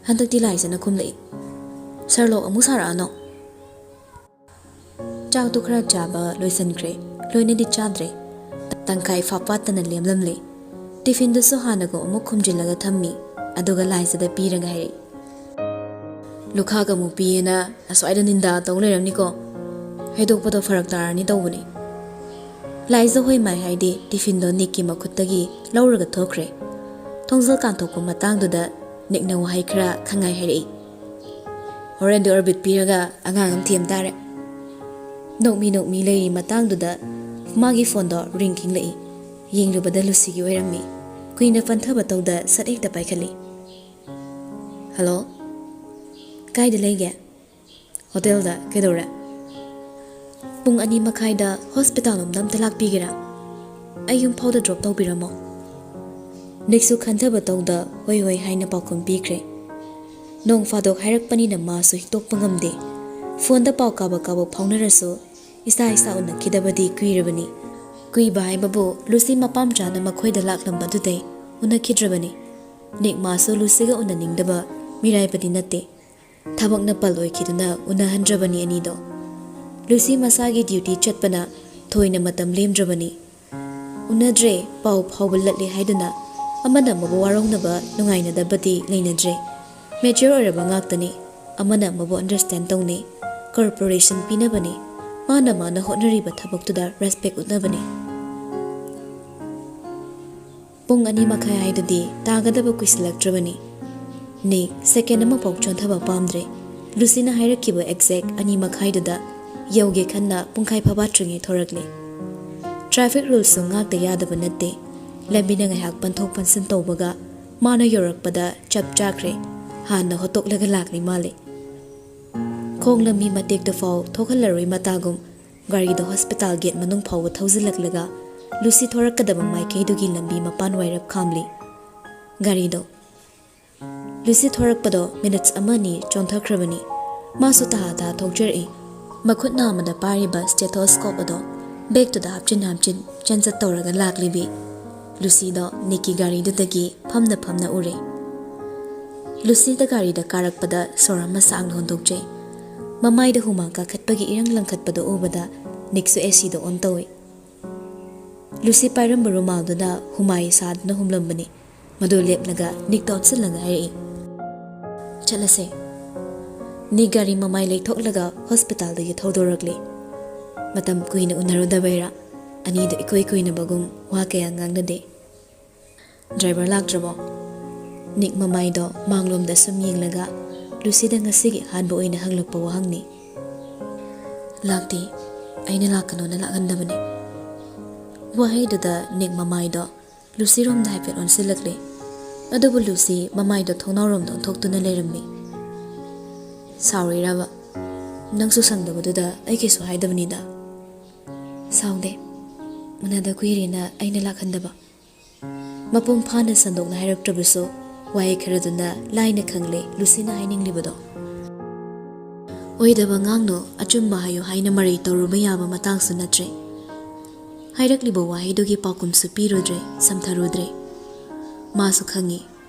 ꯍꯟꯗꯛꯇꯤ ꯂꯥꯏꯖꯅ ꯈꯨꯝꯂꯛꯏ꯫ "ꯁꯔꯂꯣꯛ ꯑꯃꯨꯛ ꯁꯥꯔꯛꯑꯅꯣ?" ꯆꯥꯛꯇꯨ ꯈꯔ ꯆꯥꯕ ꯂꯣꯏꯁꯤꯟꯈ꯭ꯔꯦ, ꯂꯣꯏꯅꯗꯤ ꯆꯥꯗ꯭ꯔꯦ꯫ ꯇꯪꯈꯥꯏ ꯐꯥꯄꯥꯠꯇꯅ ꯂꯦꯝꯂꯝꯂꯦ꯫ ꯇꯤꯐꯤꯟꯗꯨꯁꯨ ꯍꯥꯟꯅꯒꯨꯝ ꯑꯃꯨꯛ ꯈꯨꯝꯖꯤꯜꯂꯒ ꯊꯝꯃꯤ, ꯑꯗꯨꯒ ꯂꯥꯏꯖꯗ ꯄꯤꯔꯒ ꯍꯥꯏꯔꯛꯏ꯫ "ꯂꯨꯈꯥꯛ ꯑꯃꯨꯛ ꯄꯤꯌꯦꯅ ꯑꯁ꯭ꯋꯥꯏꯗ ꯅꯤꯟꯗꯥ ꯇꯧ ꯂꯩꯔꯝꯅꯤꯀꯣ꯫ ꯍꯩꯗꯣꯛꯄꯗꯣ ꯐꯔꯛ ꯇꯥꯔꯅꯤ ꯇꯧꯕꯅꯤ꯫" ꯂꯥꯏꯖ ꯍꯣꯏ ꯃꯥꯏ ꯍꯥꯏꯗꯤ ꯇꯤꯐꯤꯟꯗꯣ ꯅꯤꯛꯀꯤ ꯃꯈꯨꯠꯇꯒꯤ ꯂꯧꯔꯒ ꯊꯣꯛꯈ꯭ꯔꯦ꯫ ꯊꯣꯡꯖꯤꯜ ꯀꯥꯟꯊꯣꯛꯄ ꯃꯇꯥꯡꯗꯨꯗ ꯅꯤꯛꯅ ꯋꯥꯍꯩ ꯈꯔ ꯈꯪꯉꯥꯏ ꯍꯥꯏꯔꯛꯏ꯫ "ꯍꯣꯔꯦꯟꯗꯤ ꯑꯣꯔꯕꯤꯠ ꯄꯤꯔꯒ ꯑꯉꯥꯡ ꯑꯃ ꯊꯦꯝ ꯇꯥꯔꯦ꯫" ꯅꯣꯛꯃꯤ ꯅꯣꯛꯃꯤ ꯂꯩꯔꯤ ꯃꯇꯥꯡꯗꯨꯗ ꯃꯥꯒꯤ ꯐꯣꯟꯗꯣ ꯔꯤꯡ ꯈꯤꯡꯂꯛꯏ꯫ ꯌꯦꯡꯂꯨꯕꯗ ꯂꯨꯁꯤꯒꯤ ꯑꯣꯏꯔꯝꯃꯤ꯫ ꯀꯨꯏꯅ ꯄꯟꯊꯕ ꯇꯧꯗ ꯁꯠ ꯍꯦꯛꯇ ꯄꯥꯏꯈꯠꯂꯤ꯫ "ꯍꯜꯂꯣ, ꯀꯥꯏꯗ ꯂꯩꯒꯦ?" "ꯍꯣꯇꯦꯜꯗ꯫ ꯀꯩꯗꯧꯔꯦ?" "ꯄꯨꯡ ꯑꯅꯤ ꯃꯈꯥꯏꯗ ꯍꯣꯁꯄꯤꯇꯥꯜ ꯂꯣꯝꯗ ꯑꯝꯇ ꯂꯥꯛꯄꯤꯒꯦꯔꯥ? ꯑꯩ ꯌꯨꯝ ꯐꯥꯎꯗ ꯗ꯭ꯔꯣꯞ ꯇꯧꯕꯤꯔꯝꯃꯣ꯫" ꯅꯤꯛꯁꯨ ꯈꯟꯊꯕ ꯇꯧꯗ ꯍꯣꯏ ꯍꯣꯏ ꯍꯥꯏꯅ ꯄꯥꯎꯈꯨꯝ ꯄꯤꯈ꯭ꯔꯦ꯫ ꯅꯣꯡ ꯐꯥꯗꯣꯛ ꯍꯥꯏꯔꯛꯄꯅꯤꯅ ꯃꯥꯁꯨ ꯍꯤꯛꯇꯣꯛꯄ ꯉꯝꯗꯦ꯫ ꯐꯣꯟꯗ ꯄꯥꯎ ꯀꯥꯕꯛ ꯀꯥꯕꯛ ꯐꯥꯎꯅꯔꯁꯨ ꯏꯁꯥ ꯏꯁꯥ ꯎꯅꯈꯤꯗꯕꯗꯤ ꯀꯨꯏꯔꯕꯅꯤ꯫ ꯀꯨꯏꯕ ꯍꯥꯏꯕꯕꯨ ꯂꯨꯁꯤ ꯃꯄꯥꯝ ꯆꯥꯅ ꯃꯈꯣꯏꯗ ꯂꯥꯛꯂꯝꯕꯗꯨꯗꯩ ꯎꯅꯈꯤꯗ꯭ꯔꯕꯅꯤ꯫ ꯅꯤꯛ ꯃꯥꯁꯨ ꯂꯨꯁꯤꯒ ꯎꯅꯅꯤꯡꯗꯕ ꯃꯤꯔꯥꯏꯕꯗꯤ ꯅꯠꯇꯦ꯫ ꯊꯕꯛꯅ ꯄꯜ ꯑꯣꯏꯈꯤꯗꯨꯅ ꯎꯅꯍꯟꯗ꯭ꯔꯕꯅꯤ ꯑꯅꯤꯗꯣ꯫ ꯂꯨꯁꯤ ꯃꯁꯥꯒꯤ ꯗ꯭ꯌꯨꯇꯤ ꯆꯠꯄꯅ ꯊꯣꯏꯅ ꯃꯇꯝ ꯂꯦꯝꯗ꯭ꯔꯕꯅꯤ꯫ ꯎꯅꯗ꯭ꯔꯦ, ꯄꯥꯎ ꯐꯥꯎꯕ ꯂꯠꯂꯦ ꯍꯥꯏꯗꯨꯅ ꯑꯃꯅ ꯑꯃꯕꯨ ꯋꯥꯔꯧꯅꯕ, ꯅꯨꯡꯉꯥꯏꯅꯗꯕꯗꯤ ꯂꯩꯅꯗ꯭ꯔꯦ꯫ ꯃꯦꯆ꯭ꯌꯣꯔ ꯑꯣꯏꯔꯕ ꯉꯥꯛꯇꯅꯤ꯫ ꯑꯃꯅ ꯑꯃꯕꯨ ꯑꯟꯗꯔꯁ꯭ꯇꯦꯟ ꯇꯧꯅꯩ꯫ ꯀꯣꯔꯄꯣꯔꯦꯁꯟ ꯄꯤꯅꯕꯅꯤ꯫ ꯃꯥꯅ ꯃꯥꯅ ꯍꯣꯠꯅꯔꯤꯕ ꯊꯕꯛꯇꯨꯗ ꯔꯦꯁꯄꯦꯛ ꯎꯠꯅꯕꯅꯤ꯫ ꯄꯨꯡ ꯑꯅꯤ ꯃꯈꯥꯏ ꯍꯥꯏꯗꯨꯗꯤ ꯇꯥꯒꯗꯕ ꯀꯨꯏꯁꯤꯜꯂꯛꯇ꯭ꯔꯕꯅꯤ꯫ ꯅꯤꯛ ꯁꯦꯀꯦꯟ ꯑꯃꯐꯥꯎ ꯆꯣꯟꯊꯕ ꯄꯥꯝꯗ꯭ꯔꯦ꯫ ꯂꯨꯁꯤꯅ ꯍꯥꯏꯔꯛꯈꯤꯕ ꯑꯦꯛꯖꯦꯛ ꯑꯅꯤ ꯃꯈꯥꯏꯗꯨꯗ ꯌꯧꯒꯦ ꯈꯟꯅ ꯄꯨꯡꯈꯥꯏ ꯐꯥꯕꯥꯠꯇ꯭ꯔꯤꯉꯩ ꯊꯣꯔꯛꯂꯦ꯫ ꯇ꯭ꯔꯥꯐꯤꯛ ꯔꯨꯜꯁꯨ ꯉꯥꯛꯇ ꯌꯥꯗꯕ ꯅꯠꯇꯦ꯫ ꯂꯝꯕꯤꯅ ꯉꯥꯏꯍꯥꯛ ꯄꯟꯊꯣꯛ ꯄꯟꯁꯤꯟ ꯇꯧꯕꯒ ꯃꯥꯅ ꯌꯧꯔꯛꯄꯗ ꯆꯞ ꯆꯥꯈ꯭ꯔꯦ꯫ ꯍꯥꯟꯅ ꯍꯣꯠꯇꯣꯛꯂꯒ ꯂꯥꯛꯂꯤ ꯃꯥꯜꯂꯦ꯫ ꯈꯣꯡ ꯂꯝꯕꯤ ꯃꯇꯦꯛꯇꯨ ꯐꯥꯎ ꯊꯣꯛꯍꯜꯂꯔꯣꯏ ꯃꯇꯥꯒꯨꯝ ꯒꯥꯔꯤꯗꯣ ꯍꯣꯁꯄꯤꯇꯥꯜ ꯒꯦꯠ ꯃꯅꯨꯡ ꯐꯥꯎꯕ ꯊꯧꯖꯤꯜꯂꯛꯂꯒ ꯂꯨꯁꯤ ꯊꯣꯔꯛꯀꯗꯕ ꯃꯥꯏꯀꯩꯗꯨꯒꯤ ꯂꯝꯕꯤ ꯃꯄꯥꯟ ꯋꯥꯏꯔꯞ ꯈꯥꯝꯂꯤ꯫ ꯒꯥꯔꯤꯗꯣ, ꯂꯨꯁꯤ ꯊꯣꯔꯛꯄꯗꯣ ꯃꯤꯅꯤꯠꯁ ꯑꯃ ꯑꯅꯤ ꯆꯣꯟꯊꯈ꯭ꯔꯕꯅꯤ꯫ ꯃꯥꯁꯨ ꯇꯍꯥ ꯇꯍꯥ ꯊꯣꯛꯆꯔꯛꯏ꯫ ꯃꯈꯨꯠ ꯅꯥꯝꯃꯗ ꯄꯥꯏꯔꯤꯕ ꯁ꯭ꯇꯦꯊꯣꯁꯀꯣꯞ ꯑꯗꯣ ꯕꯦꯒꯇꯨꯗ ꯍꯥꯞꯆꯤꯟ ꯍꯥꯞꯆꯤꯟ ꯆꯦꯟ ꯆꯠ ꯇꯧꯔꯒ ꯂꯥꯛꯂꯤꯕꯤ ꯂꯨꯁꯤꯗꯣ ꯅꯤꯛꯀꯤ ꯒꯥꯔꯤꯗꯨꯗꯒꯤ ꯐꯝꯅ ꯐꯝꯅ ꯎꯔꯦ꯫ ꯂꯨꯁꯤꯗ ꯒꯥꯔꯤꯗ ꯀꯥꯔꯛꯄꯗ ꯁꯣꯔ ꯑꯃ ꯁꯥꯡꯅ ꯍꯣꯟꯗꯣꯛꯆꯩ꯫ ꯃꯃꯥꯏꯗ ꯍꯨꯃꯥꯡ ꯀꯥꯈꯠꯄꯒꯤ ꯏꯔꯪ ꯂꯪꯈꯠꯄꯗꯨ ꯎꯕꯗ ꯅꯤꯛꯁꯨ ꯑꯦꯁꯤꯗꯣ ꯑꯣꯟ ꯇꯧꯏ꯫ ꯂꯨꯁꯤ ꯄꯥꯏꯔꯝꯕ ꯔꯨꯃꯥꯜꯗꯨꯅ ꯍꯨꯃꯥꯏ ꯁꯥꯗꯨꯅ ꯍꯨꯝꯂꯝꯕꯅꯤ꯫ ꯃꯗꯨ ꯂꯦꯞꯂꯒ ꯅꯤꯛꯇ ꯑꯣꯟꯁꯤꯜꯂꯒ ꯍꯥꯏꯔꯛꯏ, "ꯆꯠꯂꯁꯦ꯫" ꯅꯤꯛ ꯒꯥꯔꯤ ꯃꯃꯥꯏ ꯂꯩꯊꯣꯛꯂꯒ ꯍꯣꯁꯄꯤꯇꯥꯜꯗꯒꯤ ꯊꯧꯗꯣꯔꯛꯂꯤ꯫ ꯃꯇꯝ ꯀꯨꯏꯅ ꯎꯅꯔꯨꯗꯕꯩꯔꯥ, ꯑꯅꯤꯗꯨ ꯏꯀꯨꯏ ꯀꯨꯏꯅꯕꯒꯨꯝ ꯋꯥ ꯀꯌꯥ ꯉꯥꯡꯅꯗꯦ꯫ "ꯗ꯭ꯔꯥꯏꯚꯔ ꯂꯥꯛꯇ꯭ꯔꯕꯣ?" ꯅꯤꯛ ꯃꯃꯥꯏꯗꯣ ꯃꯥꯡꯂꯣꯝꯗ ꯁꯨꯝ ꯌꯦꯡꯂꯒ ꯂꯨꯁꯤꯗ ꯉꯁꯤꯒꯤ ꯑꯍꯥꯟꯕ ꯑꯣꯏꯅ ꯍꯪꯂꯛꯄ ꯋꯥꯍꯪꯅꯤ꯫ "ꯂꯥꯛꯇꯦ, ꯑꯩꯅ ꯂꯥꯛꯀꯅꯣꯅ ꯂꯥꯛꯍꯟꯗꯕꯅꯤ꯫" ꯋꯥꯍꯩꯗꯨꯗ ꯅꯤꯛ ꯃꯃꯥꯏꯗꯣ ꯂꯨꯁꯤꯔꯣꯝꯗ ꯍꯥꯏꯐꯦꯠ ꯑꯣꯟꯁꯤꯜꯂꯛꯂꯦ꯫ ꯑꯗꯨꯕꯨ ꯂꯨꯁꯤ ꯃꯃꯥꯏꯗꯣ ꯊꯣꯡꯅꯥꯎꯔꯣꯝꯗ ꯑꯣꯟꯊꯣꯛꯇꯨꯅ ꯂꯩꯔꯝꯃꯤ꯫ "ꯁꯥꯎꯔꯤꯔꯕ? ꯅꯪꯁꯨ ꯁꯪꯗꯕꯗꯨꯗ ꯑꯩ ꯀꯩꯁꯨ ꯍꯥꯏꯗꯕꯅꯤꯗ꯫" "ꯁꯥꯎꯗꯦ, ꯎꯅꯗ ꯀꯨꯏꯔꯦꯅ ꯑꯩꯅ ꯂꯥꯛꯍꯟꯗꯕ꯫" ꯃꯄꯨꯡ ꯐꯥꯅ ꯁꯟꯗꯣꯛꯅ ꯍꯥꯏꯔꯛꯇ꯭ꯔꯕꯁꯨ, ꯋꯥꯍꯩ ꯈꯔꯗꯨꯅ ꯂꯥꯏꯅ ꯈꯪꯂꯦ ꯂꯨꯁꯤꯅ ꯍꯥꯏꯅꯤꯡꯂꯤꯕꯗꯣ꯫ "ꯑꯣꯏꯗꯕ ꯉꯥꯡꯅꯨ, ꯑꯆꯨꯝꯕ ꯍꯥꯏꯌꯨ" ꯍꯥꯏꯅ ꯃꯔꯩ ꯇꯧꯔꯨꯕ ꯌꯥꯕ ꯃꯇꯥꯡꯁꯨ ꯅꯠꯇ꯭ꯔꯦ꯫ ꯍꯥꯏꯔꯛꯂꯤꯕ ꯋꯥꯍꯩꯗꯨꯒꯤ ꯄꯥꯎꯈꯨꯝꯁꯨ ꯄꯤꯔꯨꯗ꯭ꯔꯦ, ꯁꯝꯊꯔꯨꯗ꯭ꯔꯦ꯫ ꯃꯥꯁꯨ ꯈꯪꯉꯤ,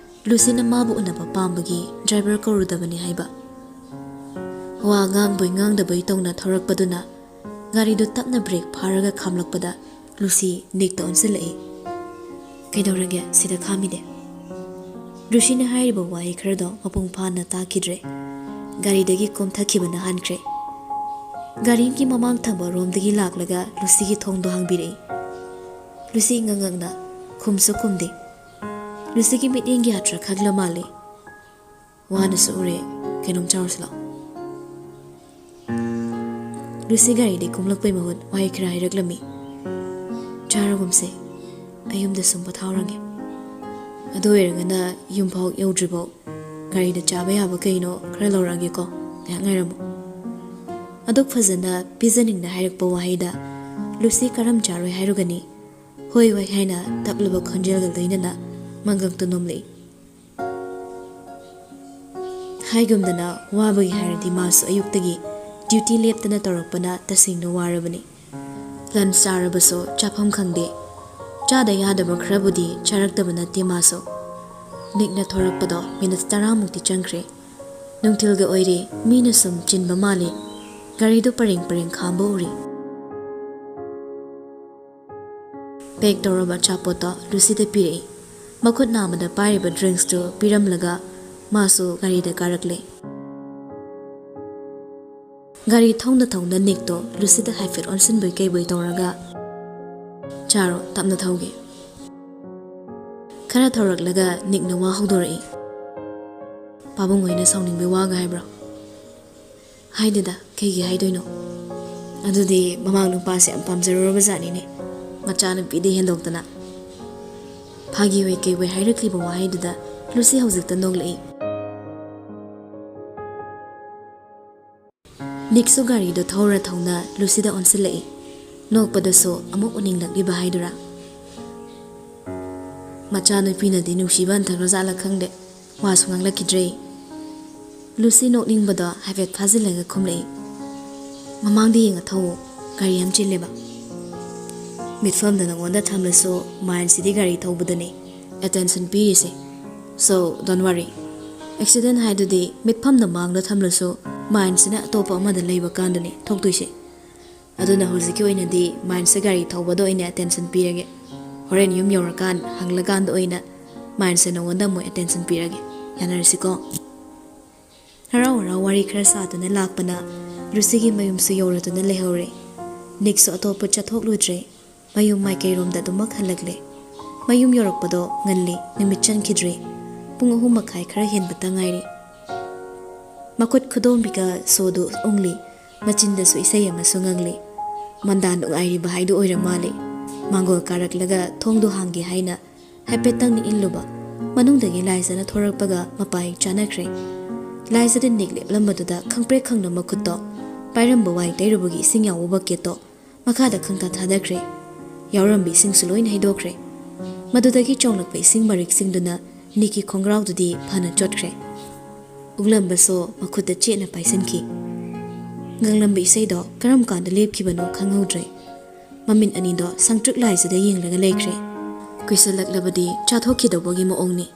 ꯂꯨꯁꯤꯅ ꯃꯥꯕꯨ ꯎꯅꯕ ꯄꯥꯝꯕꯒꯤ ꯗ꯭ꯔꯥꯏꯚꯔ ꯀꯧꯔꯨꯗꯕꯅꯤ ꯍꯥꯏꯕ꯫ ꯋꯥ ꯉꯥꯡꯕꯣꯏ ꯉꯥꯡꯗꯕꯣꯏ ꯇꯧꯅ ꯊꯧꯔꯛꯄꯗꯨꯅ ꯒꯥꯔꯤꯗꯨ ꯇꯞꯅ ꯕ꯭ꯔꯦꯛ ꯐꯥꯔꯒ ꯈꯥꯝꯂꯛꯄꯗ ꯂꯨꯁꯤ ꯅꯤꯛꯇ ꯑꯣꯟꯁꯤꯜꯂꯛꯏ꯫ "ꯀꯩꯗꯧꯔꯒꯦ ꯁꯤꯗ ꯈꯥꯝꯃꯤꯗꯤ?" ꯂꯨꯁꯤꯅ ꯍꯥꯏꯔꯤꯕ ꯋꯥꯍꯩ ꯈꯔꯗꯣ ꯃꯄꯨꯡ ꯐꯥꯅ ꯇꯥꯈꯤꯗ꯭ꯔꯦ꯫ ꯒꯥꯔꯤꯗꯒꯤ ꯀꯨꯝꯊꯈꯤꯕꯅ ꯍꯥꯟꯈ꯭ꯔꯦ꯫ ꯒꯥꯔꯤꯒꯤ ꯃꯃꯥꯡ ꯊꯪꯕ ꯔꯣꯝꯗꯒꯤ ꯂꯥꯛꯂꯒ ꯂꯨꯁꯤꯒꯤ ꯊꯣꯡꯗꯣ ꯍꯥꯡꯕꯤꯔꯛꯏ꯫ ꯂꯨꯁꯤ ꯉꯉꯛꯅ ꯈꯨꯝꯁꯨ ꯈꯨꯝꯗꯦ꯫ ꯂꯨꯁꯤꯒꯤ ꯃꯤꯠꯌꯦꯡꯒꯤ ꯑꯥꯔꯊ ꯈꯪꯂ ꯃꯥꯜꯂꯦ꯫ "ꯋꯥꯅꯁꯨ ꯎꯔꯦ, ꯀꯩꯅꯣꯝ ꯆꯥꯔꯨꯁꯤ ꯂꯥꯛꯑꯣ꯫" ꯂꯨꯁꯤ ꯒꯥꯔꯤꯗꯒꯤ ꯀꯨꯝꯂꯛꯄꯩ ꯃꯍꯨꯠ ꯋꯥꯍꯩ ꯈꯔ ꯍꯥꯏꯔꯛꯂꯝꯃꯤ꯫ "ꯆꯥꯔꯒꯨꯝꯁꯦ, ꯑꯩ ꯌꯨꯝꯗ ꯁꯨꯝ ꯄꯣꯊꯥꯍꯧꯔꯒꯦ꯫ ꯑꯗꯨ ꯑꯣꯏꯔꯒꯅ ꯌꯨꯝꯐꯥꯎ ꯌꯧꯗ꯭ꯔꯤꯐꯥꯎ ꯒꯥꯔꯤꯗ ꯆꯥꯕ ꯌꯥꯕ ꯀꯩꯅꯣ ꯈꯔ ꯂꯧꯔꯛꯑꯒꯦꯀꯣ, ꯉꯥꯏꯍꯥꯛ ꯉꯥꯏꯔꯝꯃꯣ꯫" ꯑꯗꯨꯛ ꯐꯖꯅ ꯄꯤꯖꯅꯤꯡꯅ ꯍꯥꯏꯔꯛꯄ ꯋꯥꯍꯩꯗ ꯂꯨꯁꯤ ꯀꯔꯝ ꯆꯥꯔꯣꯏ ꯍꯥꯏꯔꯨꯒꯅꯤ? "ꯍꯣꯏ, ꯍꯣꯏ" ꯍꯥꯏꯅ ꯇꯞꯂꯕ ꯈꯣꯟꯖꯦꯜꯒ ꯂꯣꯏꯅꯅ ꯃꯉꯛꯇꯨ ꯅꯣꯝꯂꯛꯏ꯫ ꯍꯥꯏꯒꯨꯝꯗꯅ, ꯋꯥꯕꯒꯤ ꯍꯥꯏꯔꯗꯤ ꯃꯥꯁꯨ ꯑꯌꯨꯛꯇꯒꯤ ꯗ꯭ꯌꯨꯇꯤ ꯂꯦꯞꯇꯅ ꯇꯧꯔꯛꯄꯅ ꯇꯁꯦꯡꯅ ꯋꯥꯔꯕꯅꯤ꯫ ꯂꯟꯆ ꯆꯥꯔꯕꯁꯨ ꯆꯥꯐꯝ ꯈꯪꯗꯦ꯫ ꯆꯥꯗ ꯌꯥꯗꯕ ꯈꯔꯕꯨꯗꯤ ꯆꯥꯔꯛꯇꯕ ꯅꯠꯇꯦ ꯃꯥꯁꯨ꯫ ꯅꯤꯛꯅ ꯊꯣꯔꯛꯄꯗꯣ ꯃꯤꯅꯤꯠ ꯇꯔꯥꯃꯨꯛꯇꯤ ꯆꯪꯈ꯭ꯔꯦ꯫ ꯅꯨꯡꯊꯤꯜꯒ ꯑꯣꯏꯔꯦ, ꯃꯤꯅ ꯁꯨꯝ ꯆꯤꯟꯕ ꯃꯥꯜꯂꯤ꯫ ꯒꯥꯔꯤꯗꯨ ꯄꯔꯦꯡ ꯄꯔꯦꯡ ꯈꯥꯝꯕ ꯎꯔꯤ꯫ ꯄꯦꯛ ꯇꯧꯔꯕ ꯑꯆꯥꯄꯣꯠꯇꯣ ꯂꯨꯁꯤꯗ ꯄꯤꯔꯛꯏ꯫ ꯃꯈꯨꯠ ꯅꯥꯝꯃꯗ ꯄꯥꯏꯔꯤꯕ ꯗ꯭ꯔꯤꯡꯁꯇꯨ ꯄꯤꯔꯝꯂꯒ ꯃꯥꯁꯨ ꯒꯥꯔꯤꯗ ꯀꯥꯔꯛꯂꯦ꯫ ꯒꯥꯔꯤ ꯊꯧꯅ ꯊꯧꯅ ꯅꯤꯛꯇꯣ ꯂꯨꯁꯤꯗ ꯍꯥꯏꯐꯦꯠ ꯑꯣꯟꯁꯤꯟꯕꯣꯏ ꯀꯩꯕꯣꯏ ꯇꯧꯔꯒ, "ꯆꯥꯔꯣ, ꯇꯞꯅ ꯊꯧꯒꯦ꯫" ꯈꯔ ꯊꯧꯔꯛꯂꯒ ꯅꯤꯛꯅ ꯋꯥ ꯍꯧꯗꯣꯔꯛꯏ꯫ "ꯄꯥꯕꯨꯡ ꯍꯣꯏꯅ ꯁꯥꯎꯅꯤꯡꯕꯩ ꯋꯥꯒ ꯍꯥꯏꯕ꯭ꯔꯣ?" "ꯍꯥꯏꯗꯦꯗ, ꯀꯩꯒꯤ ꯍꯥꯏꯗꯣꯏꯅꯣ? ꯑꯗꯨꯗꯤ ꯃꯃꯥꯡ ꯅꯨꯄꯥꯁꯦ ꯌꯥꯝ ꯄꯥꯝꯖꯔꯨꯔꯕ ꯖꯥꯠꯅꯤꯅꯦ, ꯃꯆꯥꯅꯨꯄꯤꯗꯤ ꯍꯦꯟꯗꯣꯛꯇꯅ꯫" ꯐꯥꯒꯤ ꯑꯣꯏ ꯀꯩ ꯑꯣꯏ ꯍꯥꯏꯔꯛꯂꯤꯕ ꯋꯥꯍꯩꯗꯨꯗ ꯂꯨꯁꯤ ꯍꯧꯖꯤꯛꯇ ꯅꯣꯛꯂꯛꯏ꯫ ꯅꯤꯛꯁꯨ ꯒꯥꯔꯤꯗꯣ ꯊꯧꯔ ꯊꯧꯅ ꯂꯨꯁꯤꯗ ꯑꯣꯟꯁꯤꯜꯂꯛꯏ꯫ ꯅꯣꯛꯄꯗꯁꯨ ꯑꯃꯨꯛ ꯎꯅꯤꯡꯂꯛꯂꯤꯕ ꯍꯥꯏꯗꯨꯔꯥ꯫ ꯃꯆꯥꯅꯨꯄꯤꯅꯗꯤ ꯅꯨꯡꯁꯤꯕ ꯍꯟꯊꯈ꯭ꯔꯖꯥꯠꯂ ꯈꯪꯗꯦ, ꯋꯥꯁꯨ ꯉꯥꯡꯂꯛꯈꯤꯗ꯭ꯔꯦ꯫ ꯂꯨꯁꯤ ꯅꯣꯛꯅꯤꯡꯕꯗꯣ ꯍꯥꯏꯐꯦꯠ ꯐꯥꯖꯤꯜꯂꯒ ꯈꯨꯝꯂꯛꯏ꯫ "ꯃꯃꯥꯡꯗ ꯌꯦꯡꯉ ꯊꯧꯋꯣ, ꯒꯥꯔꯤ ꯌꯥꯝ ꯆꯤꯜꯂꯦꯕ꯫" "ꯃꯤꯠꯐꯝꯗ ꯅꯉꯣꯟꯗ ꯊꯝꯂꯁꯨ ꯃꯥꯏꯟꯁꯤꯗꯤ ꯒꯥꯔꯤ ꯊꯧꯕꯗꯅꯦ ꯑꯦꯇꯦꯟꯁꯟ ꯄꯤꯔꯤꯁꯦ꯫ So, don't worry꯫ ꯑꯦꯛꯁꯤꯗꯦꯟ ꯍꯥꯏꯗꯨꯗꯤ ꯃꯤꯠꯐꯝꯗ ꯃꯥꯡꯗ ꯊꯝꯂꯁꯨ ꯃꯥꯏꯟꯁꯤꯅ ꯑꯇꯣꯞꯄ ꯑꯃꯗ ꯂꯩꯕ ꯀꯥꯟꯗꯅꯦ ꯊꯣꯛꯇꯣꯏꯁꯦ꯫ ꯑꯗꯨꯅ ꯍꯧꯖꯤꯛꯀꯤ ꯑꯣꯏꯅꯗꯤ ꯃꯥꯏꯟꯁꯦ ꯒꯥꯔꯤ ꯊꯧꯕꯗ ꯑꯣꯏꯅ ꯑꯦꯇꯦꯟꯁꯟ ꯄꯤꯔꯒꯦ꯫ ꯍꯣꯔꯦꯟ ꯌꯨꯝ ꯌꯧꯔꯀꯥꯟ ꯍꯪꯂꯀꯥꯟꯗ ꯑꯣꯏꯅ ꯃꯥꯏꯟꯁꯦ ꯅꯉꯣꯟꯗ ꯑꯃꯨꯛ ꯑꯦꯇꯦꯟꯁꯟ ꯄꯤꯔꯒꯦ꯫ ꯌꯥꯅꯔꯁꯤꯀꯣ?" ꯍꯔꯥꯎ ꯍꯔꯥꯎ ꯋꯥꯔꯤ ꯈꯔ ꯁꯥꯗꯨꯅ ꯂꯥꯛꯄꯅ ꯂꯨꯁꯤꯒꯤ ꯃꯌꯨꯝꯁꯨ ꯌꯧꯔꯗꯨꯅ ꯂꯩꯍꯧꯔꯦ꯫ ꯅꯤꯛꯁꯨ ꯑꯇꯣꯞꯄ ꯆꯠꯊꯣꯛꯂꯨꯗ꯭ꯔꯦ꯫ ꯃꯌꯨꯝ ꯃꯥꯏꯀꯩꯔꯣꯝꯗ ꯑꯗꯨꯃꯛ ꯍꯜꯂꯛꯂꯦ꯫ ꯃꯌꯨꯝ ꯌꯧꯔꯛꯄꯗꯣ ꯉꯜꯂꯤ, ꯅꯨꯃꯤꯠ ꯆꯪꯈꯤꯗ꯭ꯔꯤ꯫ ꯄꯨꯡ ꯑꯍꯨꯝ ꯃꯈꯥꯏ ꯈꯔ ꯍꯦꯟꯕꯇ ꯉꯥꯏꯔꯤ꯫ ꯃꯈꯨꯠ ꯈꯨꯗꯣꯝꯕꯤꯒ ꯁꯣꯗꯨ ꯎꯪꯂꯤ, ꯃꯆꯤꯟꯗꯁꯨ ꯏꯁꯩ ꯑꯃꯁꯨ ꯉꯪꯂꯤ꯫ ꯃꯟꯗꯥ ꯅꯨꯡꯉꯥꯏꯔꯤꯕ ꯍꯥꯏꯗꯨ ꯑꯣꯏꯔ ꯃꯥꯜꯂꯤ꯫ ꯃꯥꯡꯒꯣꯜ ꯀꯥꯔꯛꯂꯒ ꯊꯣꯡꯗꯨ ꯍꯥꯡꯒꯦ ꯍꯥꯏꯅ ꯍꯥꯏꯐꯦꯠꯇꯪ ꯅꯤꯛꯏꯜꯂꯨꯕ꯫ ꯃꯅꯨꯡꯗꯒꯤ ꯂꯥꯏꯖꯅ ꯊꯣꯔꯛꯄꯒ ꯃꯄꯥ ꯍꯦꯛ ꯆꯥꯅꯈ꯭ꯔꯦ꯫ ꯂꯥꯏꯖꯗ ꯅꯤꯛ ꯂꯦꯞꯂꯝꯕꯗꯨꯗ ꯈꯪꯄ꯭ꯔꯦꯛ ꯈꯪꯅ ꯃꯈꯨꯠꯇꯣ ꯄꯥꯏꯔꯝꯕ ꯋꯥꯏ ꯇꯩꯔꯨꯕꯒꯤ ꯏꯁꯤꯡ ꯌꯥꯎꯕ ꯕꯛꯀꯦꯠꯇꯣ ꯃꯈꯥꯗ ꯈꯪꯊꯥ ꯊꯥꯗꯈ꯭ꯔꯦ꯫ ꯌꯥꯎꯔꯝꯕ ꯏꯁꯤꯡꯁꯨ ꯂꯣꯏꯅ ꯍꯩꯗꯣꯛꯈ꯭ꯔꯦ꯫ ꯃꯗꯨꯗꯒꯤ ꯆꯣꯡꯂꯛꯄ ꯏꯁꯤꯡ ꯃꯔꯤꯛꯁꯤꯡꯗꯨꯅ ꯅꯤꯛꯀꯤ ꯈꯣꯡꯒ꯭ꯔꯥꯎꯗꯨꯗꯤ ꯐꯅ ꯆꯣꯠꯈ꯭ꯔꯦ꯫ ꯎꯪꯂꯝꯕꯁꯨ ꯃꯈꯨꯠꯇ ꯆꯦꯠꯅ ꯄꯥꯏꯁꯤꯟꯈꯤ꯫ ꯉꯪꯂꯝꯕ ꯏꯁꯩꯗꯣ ꯀꯔꯝ ꯀꯥꯟꯗ ꯂꯦꯞꯈꯤꯕꯅꯣ ꯈꯪꯍꯧꯗ꯭ꯔꯦ꯫ ꯃꯃꯤꯠ ꯑꯅꯤꯗꯣ ꯁꯪꯇ꯭ꯔꯤꯛ ꯂꯥꯏꯖꯗ ꯌꯦꯡꯂꯒ ꯂꯩꯈ꯭ꯔꯦ꯫ ꯀꯨꯏꯁꯜꯂꯛꯂꯕꯗꯤ ꯆꯥꯊꯣꯛꯈꯤꯗꯧꯕꯒꯤ ꯃꯑꯣꯡꯅꯤ꯫